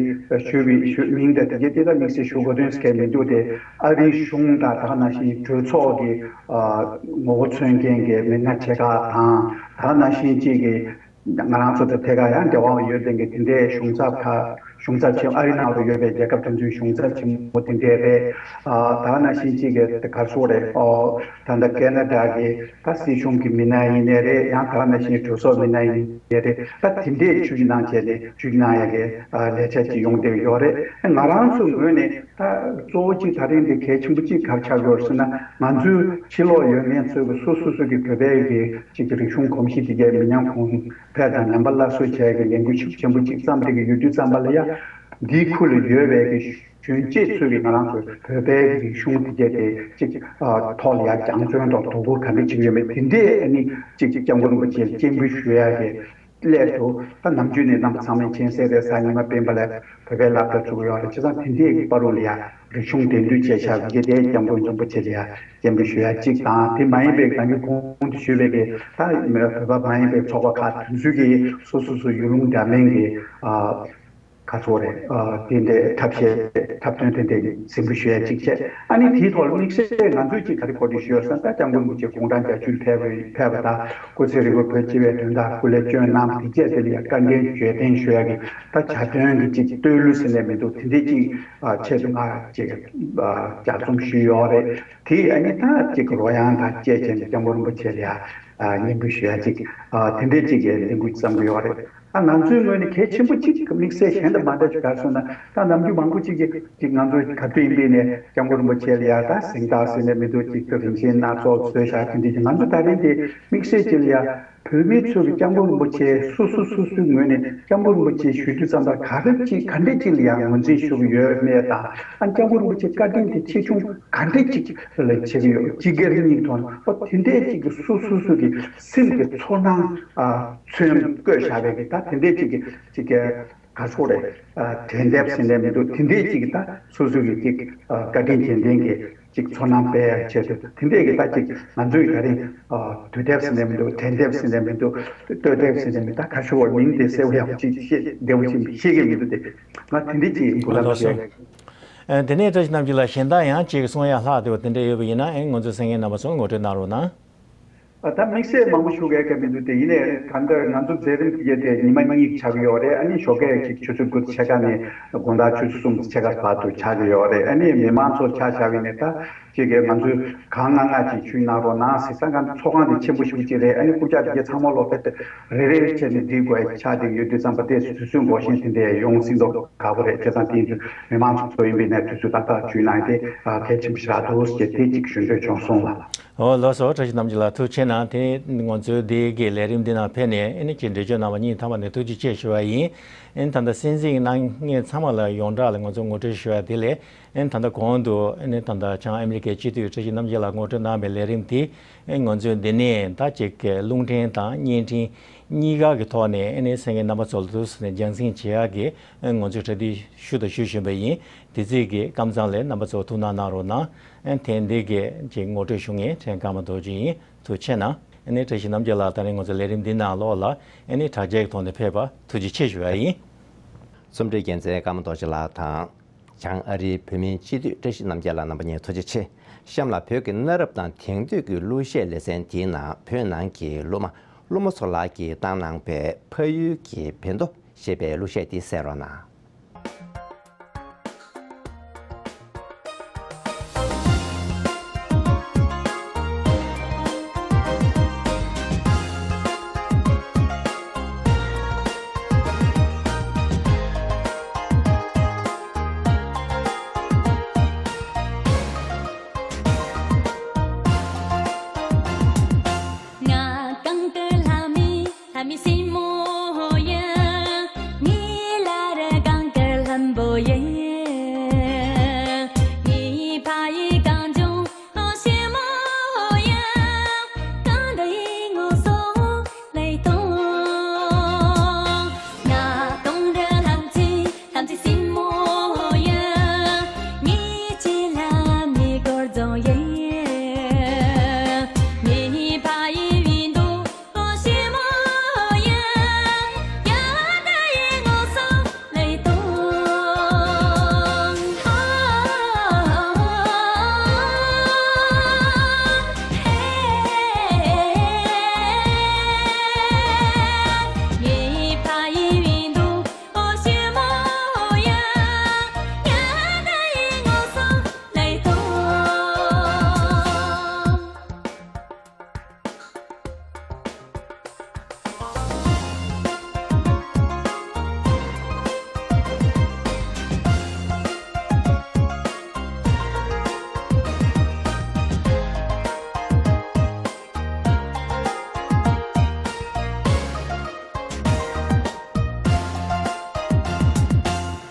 ཞུས་པའི་ཞུ་མིང་དང་དེ་གའི་དེ་ད་དམིགས་བསལ་ཞུ་དགོས་དོན་ཟེར་མཁན་མི་འདུག་སྟེ། ཨ་རིའི་གཞུང་དང་ད་ག་ནང་བཞིན་གྲོས་ཚོགས་ཀྱི་ཨ་ངོ་བོ་མཚོན་མཁན་གྱི་མི་སྣ་ཆེ་ཁག་དང་། ད་ག་ནང་བཞིན་ཅིག་གི་ང་རང་ཚོ་དང་ཐད་ཀར་ཡང་འབྲེལ་བ་ཡོད་མཁན་གྱི་དེ་འདྲའི་གཞུང་ཚབ་ཁག་གཞུང་ཚབ་ཆེན་ཨ་རི་ནང་ལ་ཡོད་པའི་རྒྱལ་ཁབ་དེ་ཚོའི་གཞུང་ཚབ་ཆེན་མོ་དེ་འདྲས་རེད། ཨ་ད་ག་ནང་བཞིན་ཅིག་གི་དེ་ག་སོ་རེད། ཨོ་ད་ལྟ་ཁེ་ན་ཌ་གི་ད་སྲིད་གཞུང་གི་མི་སྣ་ཡིན་ནའི་རེད། ཡང་ད་ག་ནང་བཞིན་གྲོས་ཚོགས་མི་སྣ་ཡིན་ནའི་རེད། ད་དེ་འདྲས་ཇུས་གནང་བྱས་ནས་ཇུས་གནང་ཡ་གི་ཨ་ལས་འཆར་ཅིག་ཡོང་བསྡད་ཡོད་རེད། ང་རང་ཚོའི་ངོས་ནས་ད་གཙོ་བོ་གཅིག་ད་རིང་འདི་གལ་ཆེན་པོ་གཅིག་ག་རེ་ཆགས་ཡོད་ཟེར་ན། ང་ཚོའི་ཕྱི་ལོགས་ཡོད་མཁན་ཚོས་གི་སོ་སོ་སོ་གི་བོད་པའི་གི་གཅིག་གི་རིག་གཞུང་གོམས་གཤིས་དེ་གའི་མི་ཉམས་གོང་འཕེལ་དང་ཉམས་པ་སླར་གསོ་བྱས་གི་ལས་འགུལ་ཤུགས་ཆེན་པོ་གཅིག་བརྩམས་བསྡད་གི་ཡོད་དུས་ཙམ་པ་ལ་ཡ། འདིའི་ཁུལ་ལ་ཡོད་པའི་གི་གཞོན་སྐྱེས་ཚོས་གི་ང་རང་ཚོའི་བོད་པའི་གི་རིག་གཞུང་དེ་གའི་དེ་གཅིག་ཨ་ཐོག་ལ་ཡ་སྦྱང་བརྩོན་དང་དོ་ཁུར་ག་འདྲ་བྱེད་ཀྱི་ཡོད་མེད་དེ་འདྲས་ཨ་ནི་གཅིག་སྐྱབས་མགོན་རིན་པོ་ཆེ་ལ་སྤྱན་འབུལ་ཞུ་ཡ་གི་སླད་དུ། ད་ནམ་རྒྱུན་ནས་རྣམ་པ་ཚང་མས་མཁྱེན་གསལ་རེད། གཟའ་ཉི་མ་སྤེན་པ་ལ་བོད་པའི་སློབ་གྲྭ་བཙུགས་ཡོད་རེད། བྱས་ཙང་དེ་འདྲའི་བར་དུ་ལ་ཡ་རིག་གཞུང་འགྲན་བསྡུར་བྱས་བཞག་གི་དེ་སྐྱབས་མགོན་རིན་པོ་ཆེ་ལ་ཡ་སྤྱན་འབུལ་ཞུ་ཡ་གཅིག་དང་། དེ་མ་ཡིན་པའི་ད་གིན་གོང་དུ་ཞུས་པའི་གི་ད་བོད་པ་མ་ཡིན་པའི་ཚོགས་པ་ཁག་དེ་ཚོས་གི་སོ་སོ་སོ་ཡུལ་ལུང་འདྲ་མིན་གི་ཨ་ག་ཚོད་རེད། ཨ་དེ་འདྲའི་ཐབས་ཤེས་འཁྲབ་སྟོན་དེ་འདྲའི་གཟིགས་འབུལ་ཞུ་ཡ་གཅིག་བྱས། ཨ་ནི་དེའི་ཐོག་ལ་དམིགས་བསལ་ང་ཚོས་ཅིག་ག་རེ་གོ་སྒྲིག་ཞུས་ཡོད་ཟེར་ན། ད་སྐྱབས་མགོན་རིན་པོ་ཆེ་དགུང་གྲངས་བརྒྱད་ཅུ་ལ་ཕེབས་པ་ཕེབས་པ་དང་། སྐུ་ཚེ་རིང་པོ་བོད་སྤྱི་བའི་དོན་དག་སྐུ་ལས་བསྐྱོན་གནང་། དེ་རྗེས་དེ་ལ་ཡ་བཀའ་དྲིན་རྗེས་དྲན་ཞུ་ཡ་གི་ད་གྱ་སྟོན་གི་ཅིག་བསྟོད་གླུ་ཟེར་ནས་མི་འདུག་དེ་འདྲའི་ཅིག་ཨ་ཆེད་དུ་ང་ཅིག་ཨ་ལྗགས་རྩོམ་ཞུས་ཡོད་རེད། དེ་ཨ་ནི་ད་ཅིག་རོལ་དབྱངས་དང་བཅས་བྱས་ནས་སྐྱབས་མགོན་རིན་པོ་ཆེ་ལ་ཡ་ཨ་སྙན་འབུལ་ཞུ་ཡ་ཅིག་ཨ་དེ་འདྲའི་ཅིག་གི་ལས་འགུལ་བརྩམས་ཀྱི་ཡོད་རེད། ཨ་ང་ཚོའི་ངོས་ནས་གལ་ཆེན་པོ་གཅིག་དམིགས་བསལ་གཞན་དང་མ་འདྲ་ཅིག་ག་རེ་ཟེར་ན། ད་ནམ་རྒྱུན་མང་པོ་གཅིག་གིས་ཅིག་ང་ཚོ་ག་དུས་ཡིན་པའི་ནས་སྐྱབས་མགོན་རིན་པོ་ཆེ་ལ་ཡ་ད་གཟེངས་རྟགས་ཟེར་ནས་མི་འདུག་ཅིག་ཏུ་རིན་ཆེན་སྣ་ཚོགས་བཟོས་བཞག་དེ་འདྲ་ཅིག་ང་ཚོ་ད་རིང་དེ་དམིགས་བསལ་ཅིག་ལ་ཡ་བོད་མི་ཚོ་གི་སྐྱབས་མགོན་རིན་པོ་ཆེ་སོ་སོ་སོ་སོའི་ངོས་ནས་སྐྱབས་མགོན་རིན་པོ་ཆེ་ཞུ་དུས་ཙམ་པ་ག་རེ་ཅིག་ག་འདྲ་ཅིག་ལ་ཡ་ངོས་འཛིན་ཞུ་གི་ཡོད་མེད་དང་། ཨ་སྐྱབས་མགོན་རིན་པོ་ཆེ་བཀའ་དྲིན་དེ་ཆེ་ཆུང་ག་འདྲ་ཅིག་ལ་བྱེད་ཀྱི་ཡོད། སྤྱི་སྒེར་གཉིས་ཐོག་ནས་ཨོ་དེ་འདྲའི་ཅིག་གི་སོ་སོ་སོ་གི་ སེམས་ཀྱི་ཚོར་སྣང་ཨ་ཚོན་བཀོད་བཞག་པའི་གི་ད་དེ་འདྲའི་ཅིག་གི་ཅིག་གི་ག་ཚོད་རེད། ཨ་དྲན་འདེབས་ཟེར་ནས་མི་འདུག་དེ་འདྲའི་ཅིག་གི་ད་སོ་སོ་གི་ཅིག་ཨ་བཀའ་དྲིན་རྗེས་དྲན་གྱི་ཅིག་ཚོར་སྣང་སྤེལ་ཡག་ཆེད་དུ་དེ་འདྲའི་གི་ད་ཅིག་ང་ཚོའི་ད་རིང་ཨ་དུས་དེབ་ཟེར་ནས་མི་འདུག་དྲན་དེབ་ཟེར་ནས་མི་འདུག་ལྟོས་དེབ་ཟེར་ནས་མི་ད་ག་ཚོད་མིང་དེ་གསལ་པོ་ཡག་པོ་ཅིག་ཤེས་བདེ་པོ་ཅིག་ཤེས་ཀྱི་མི་འདུག་དེ་ང་དེ་འདྲའི་ཅིག་འབུལ་ལམ་ཞུ་ཡག་ཨ་དེ་ནས་བཀྲ་ཤིས་རྣམ་རྒྱལ་ལགས་གཞན་དག་ཡང་ཅིག་གསུང་ཡ་ལྷག་བསྡད་པ་དེ་འདྲ་ཡོད་པ་ཡིན་ན་ཨེ་ང་ཚོའི་གསན་མཁན་རྣམ་པ་ཚོ་ངོ་སྤྲོད་གནང་རོགས་གནང་། ཨ་ད་དམིགས་བསལ་མང་པོ་ཞུ་གི་ཡོད་མི་འདུག་དེ་ཡིན་ནའི་གང་ལྟར་ང་ཚོ་མཛད་རིམ་དེ་ཉི་མ་གཉིས་ཆགས་ཀྱི་ཡོད་རེད། ཨ་ནི་ཞོགས་ཀས་ཅིག་ཆུ་ཚོད་དགུ་ཕྱེད་ཀ་ནས་དགོང་དག་ཆུ་ཚོད་གསུམ་ཕྱེད་ཀ་བར་དུ་ཆགས་ཀྱི་ཡོད་རེད། ཨ་ནི་མི་མང་ཚོར་ཆ་བཞག་པ་ཡིན་ནའི་ད་ཅིག་གིས་ང་ཚོས་གང་མང་མང་ཅིག་ཇུས་གནང་རོགས་གནང་ཟེར་ས་གང་ཚོགས་ཁང་དེ་ཆེན་པོ་ཞེ་པོ་ཅིག་རེད། ཨ་ནི་རྐུབ་བཀྱག་དེ་གས་ཚང་མ་ལོག་ཕེབས་ཏེ་རེ་རེ་བྱས་ནས་འགྲིག་དགོས་ཆགས་བསྡད་ཀྱི་ཡོད་དུས་ཙམ་པ་དེ་དུས་ཚོད་འགོར་བཞིན་དེ་འདྲ་ཡོང་སྲིད་མདོག་ཁ་པོ་རེད། བྱས་ཙང་དེ་ཡིན་དུས་མི་མང་ཚོ་ཡིན་པའི་ནས་དུས་ཚོད་ཏག་ཏག་ཇུས་གནང་དེ་གལ་ཆེན་པོ་ཞིག་རག་འདུག་ཅེས་དེ་གཅིག་ཞུ་འདོད་བྱུང་སོང་ལགས། ཨོ་ལགས་སོ། བཀྲ་ཤིས་རྣམ་རྒྱལ་ལགས་ཐུགས་རྗེ་ཆེ་གནང་། དེ་ནས་ང་ཚོའི་འདི་གི་ལས་རིམ་འདི་ནང་ཕེབས་ནས་ཨེ་ནི་ཅིག་འགྲེལ་བརྗོད་གནང་བ་སྙིང་ཐག་པ་ནས་ཐུགས་རྗེ་ཆེ་ཞུ་བ་ཡིན། ཨེ་ནི་ད་ལྟ་གསན་གཟིགས་གནང་མཁན་ཚང་མ་ལ་ཡོངས་གྲགས་ལ་ང་ཚོ་ངོ་སྤྲོད་ཞུ་བ་དེ་ལས་ཨེ་ནི་ད་ལྟ་གོང་དུ་ཨེ་ནི་ད་ལྟ་བྱང་ཨ་མི་རི་ཀའི་སྤྱི་འཐུས་བཀྲ་ཤིས་རྣམ་རྒྱལ་ལགས་ངོ་སྤྲོད་གནང་བའི་ལས་རིམ་དེ་ཨེ་ང་ཚོའི་འདི་ནས་ད་ཅིག་རླུང་འཕྲིན་དང་བརྙན་འཕྲིན་གཉིས་ཀ་གི་ཐོག་ནས་ཨེ་ནི་གསན་མཁན་རྣམ་པ་ཚོ་ལ་ཐུགས་སུ་ནས་རྒྱང་སྲིང་བྱེད་ཡག་གི་ཨེ་ང་ཚོས་གྲ་སྒྲིག་ཞུ་དང་ཞུ་བཞིན་པ་ཡིན། དེ་རྩིས་ཀྱི་ཀམ་ཚང་ལས་རྣམ་པ་ཚོ་ཐུགས་སྣང་གནང་རོགས་གནང་། ཨེ་ཐེངས་འདི་གའི་ཅིག་ངོ་སྤྲོད་ཞུ་མཁན་ཕྲན་ཀརྨ་རྡོ་རྗེ་ཡིན། ཐུགས་རྗེ་ཆེ་གནང་། ཨེ་ནི་བཀྲ་ཤིས་རྣམ་རྒྱལ་ལགས་ད་རིང་ང་ཚོ་ལས་རིམ་འདི་ནང་ལོགས་ལ་ཨེ་ནི་དྲ་རྒྱའི་ཐོག་ནས་ཕེབས་པ་ཐུགས་རྗེ་ཆེ་ཞུ་བ་ཡིན། རྩོམ་སྒྲིག་འགན་འཛིན་ཀརྨ་རྡོ་རྗེ་ལགས་དང་། བྱང་ཨ་རིའི་བོད་མིའི་སྤྱི་འཐུས་བཀྲ་ཤིས་རྣམ་རྒྱལ་ལགས་རྣམ་པ་གཉིས་ཐུགས་རྗེ་ཆེ། གཤམ་ལ་བོད་ཀྱི་གནའ་རབས་དང་དེང་དུས་ཀྱི་གླུ་གཞས་ལེ་ཚན་དེའི་ནང་བོད་ནང་གི་གླུ་མ་ཀླུ་མོ་མཚོ་ལགས་ཀྱིས་བཏང་གནང་པའི་ཕ་ཡུལ་གྱི་བེ་མདོ་ཞེས་པའི་གླུ་གཞས་འདི་གསན་རོགས་གནང་། ང་གང་དུ་ལྷ་མི་ལྷ་མི་སྲིན་མོ་ཡིན། ངའི་ལ་རེ་གང་དུ་ལྷམ་པོ་ཡིན། ངའི་ཕ་ཡི་གང་བྱུང་ལོ་ཞིག་མོ་ཡིན། གང་དུ་ཡིན་ངོ་སོ་ལས་དང་། ང་གང་དུ་ལྷམ་ཅི་ལྷམ་ཅི་སྲིན་མོ་ཡིན། ངའི་ཅི་ལ་མི་གོར་རྫོང་ཡིན། ངའི་ཕ་ཡི་བིན་དུ།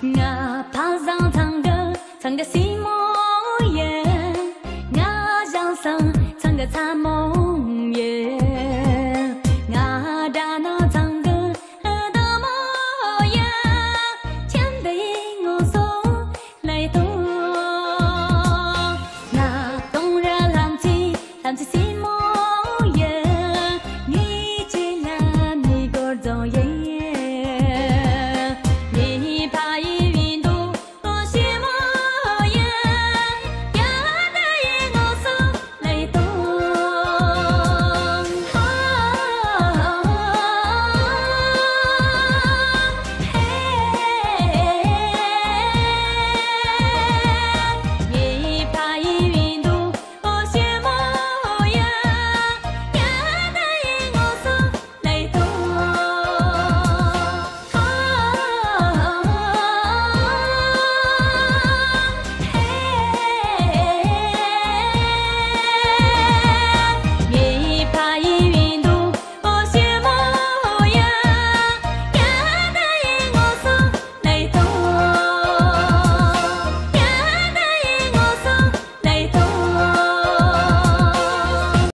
ང་ཕ་བཟང་ཚང་གི་ཚང་གི་སྲིན་མོ་ཡིན། ང་ཞང་སང་ཚང་གི་ཚ་མོ་ཡིན། ང་དགྲ་ནག་ཚང་གི་བདག་མོ་ཡིན། ཁྱིམ་པའི་ངོ་སོ་ལས་དང་། ང་གཏོང་ར་ལྷམ་ཅི་ལྷམ་ཅི།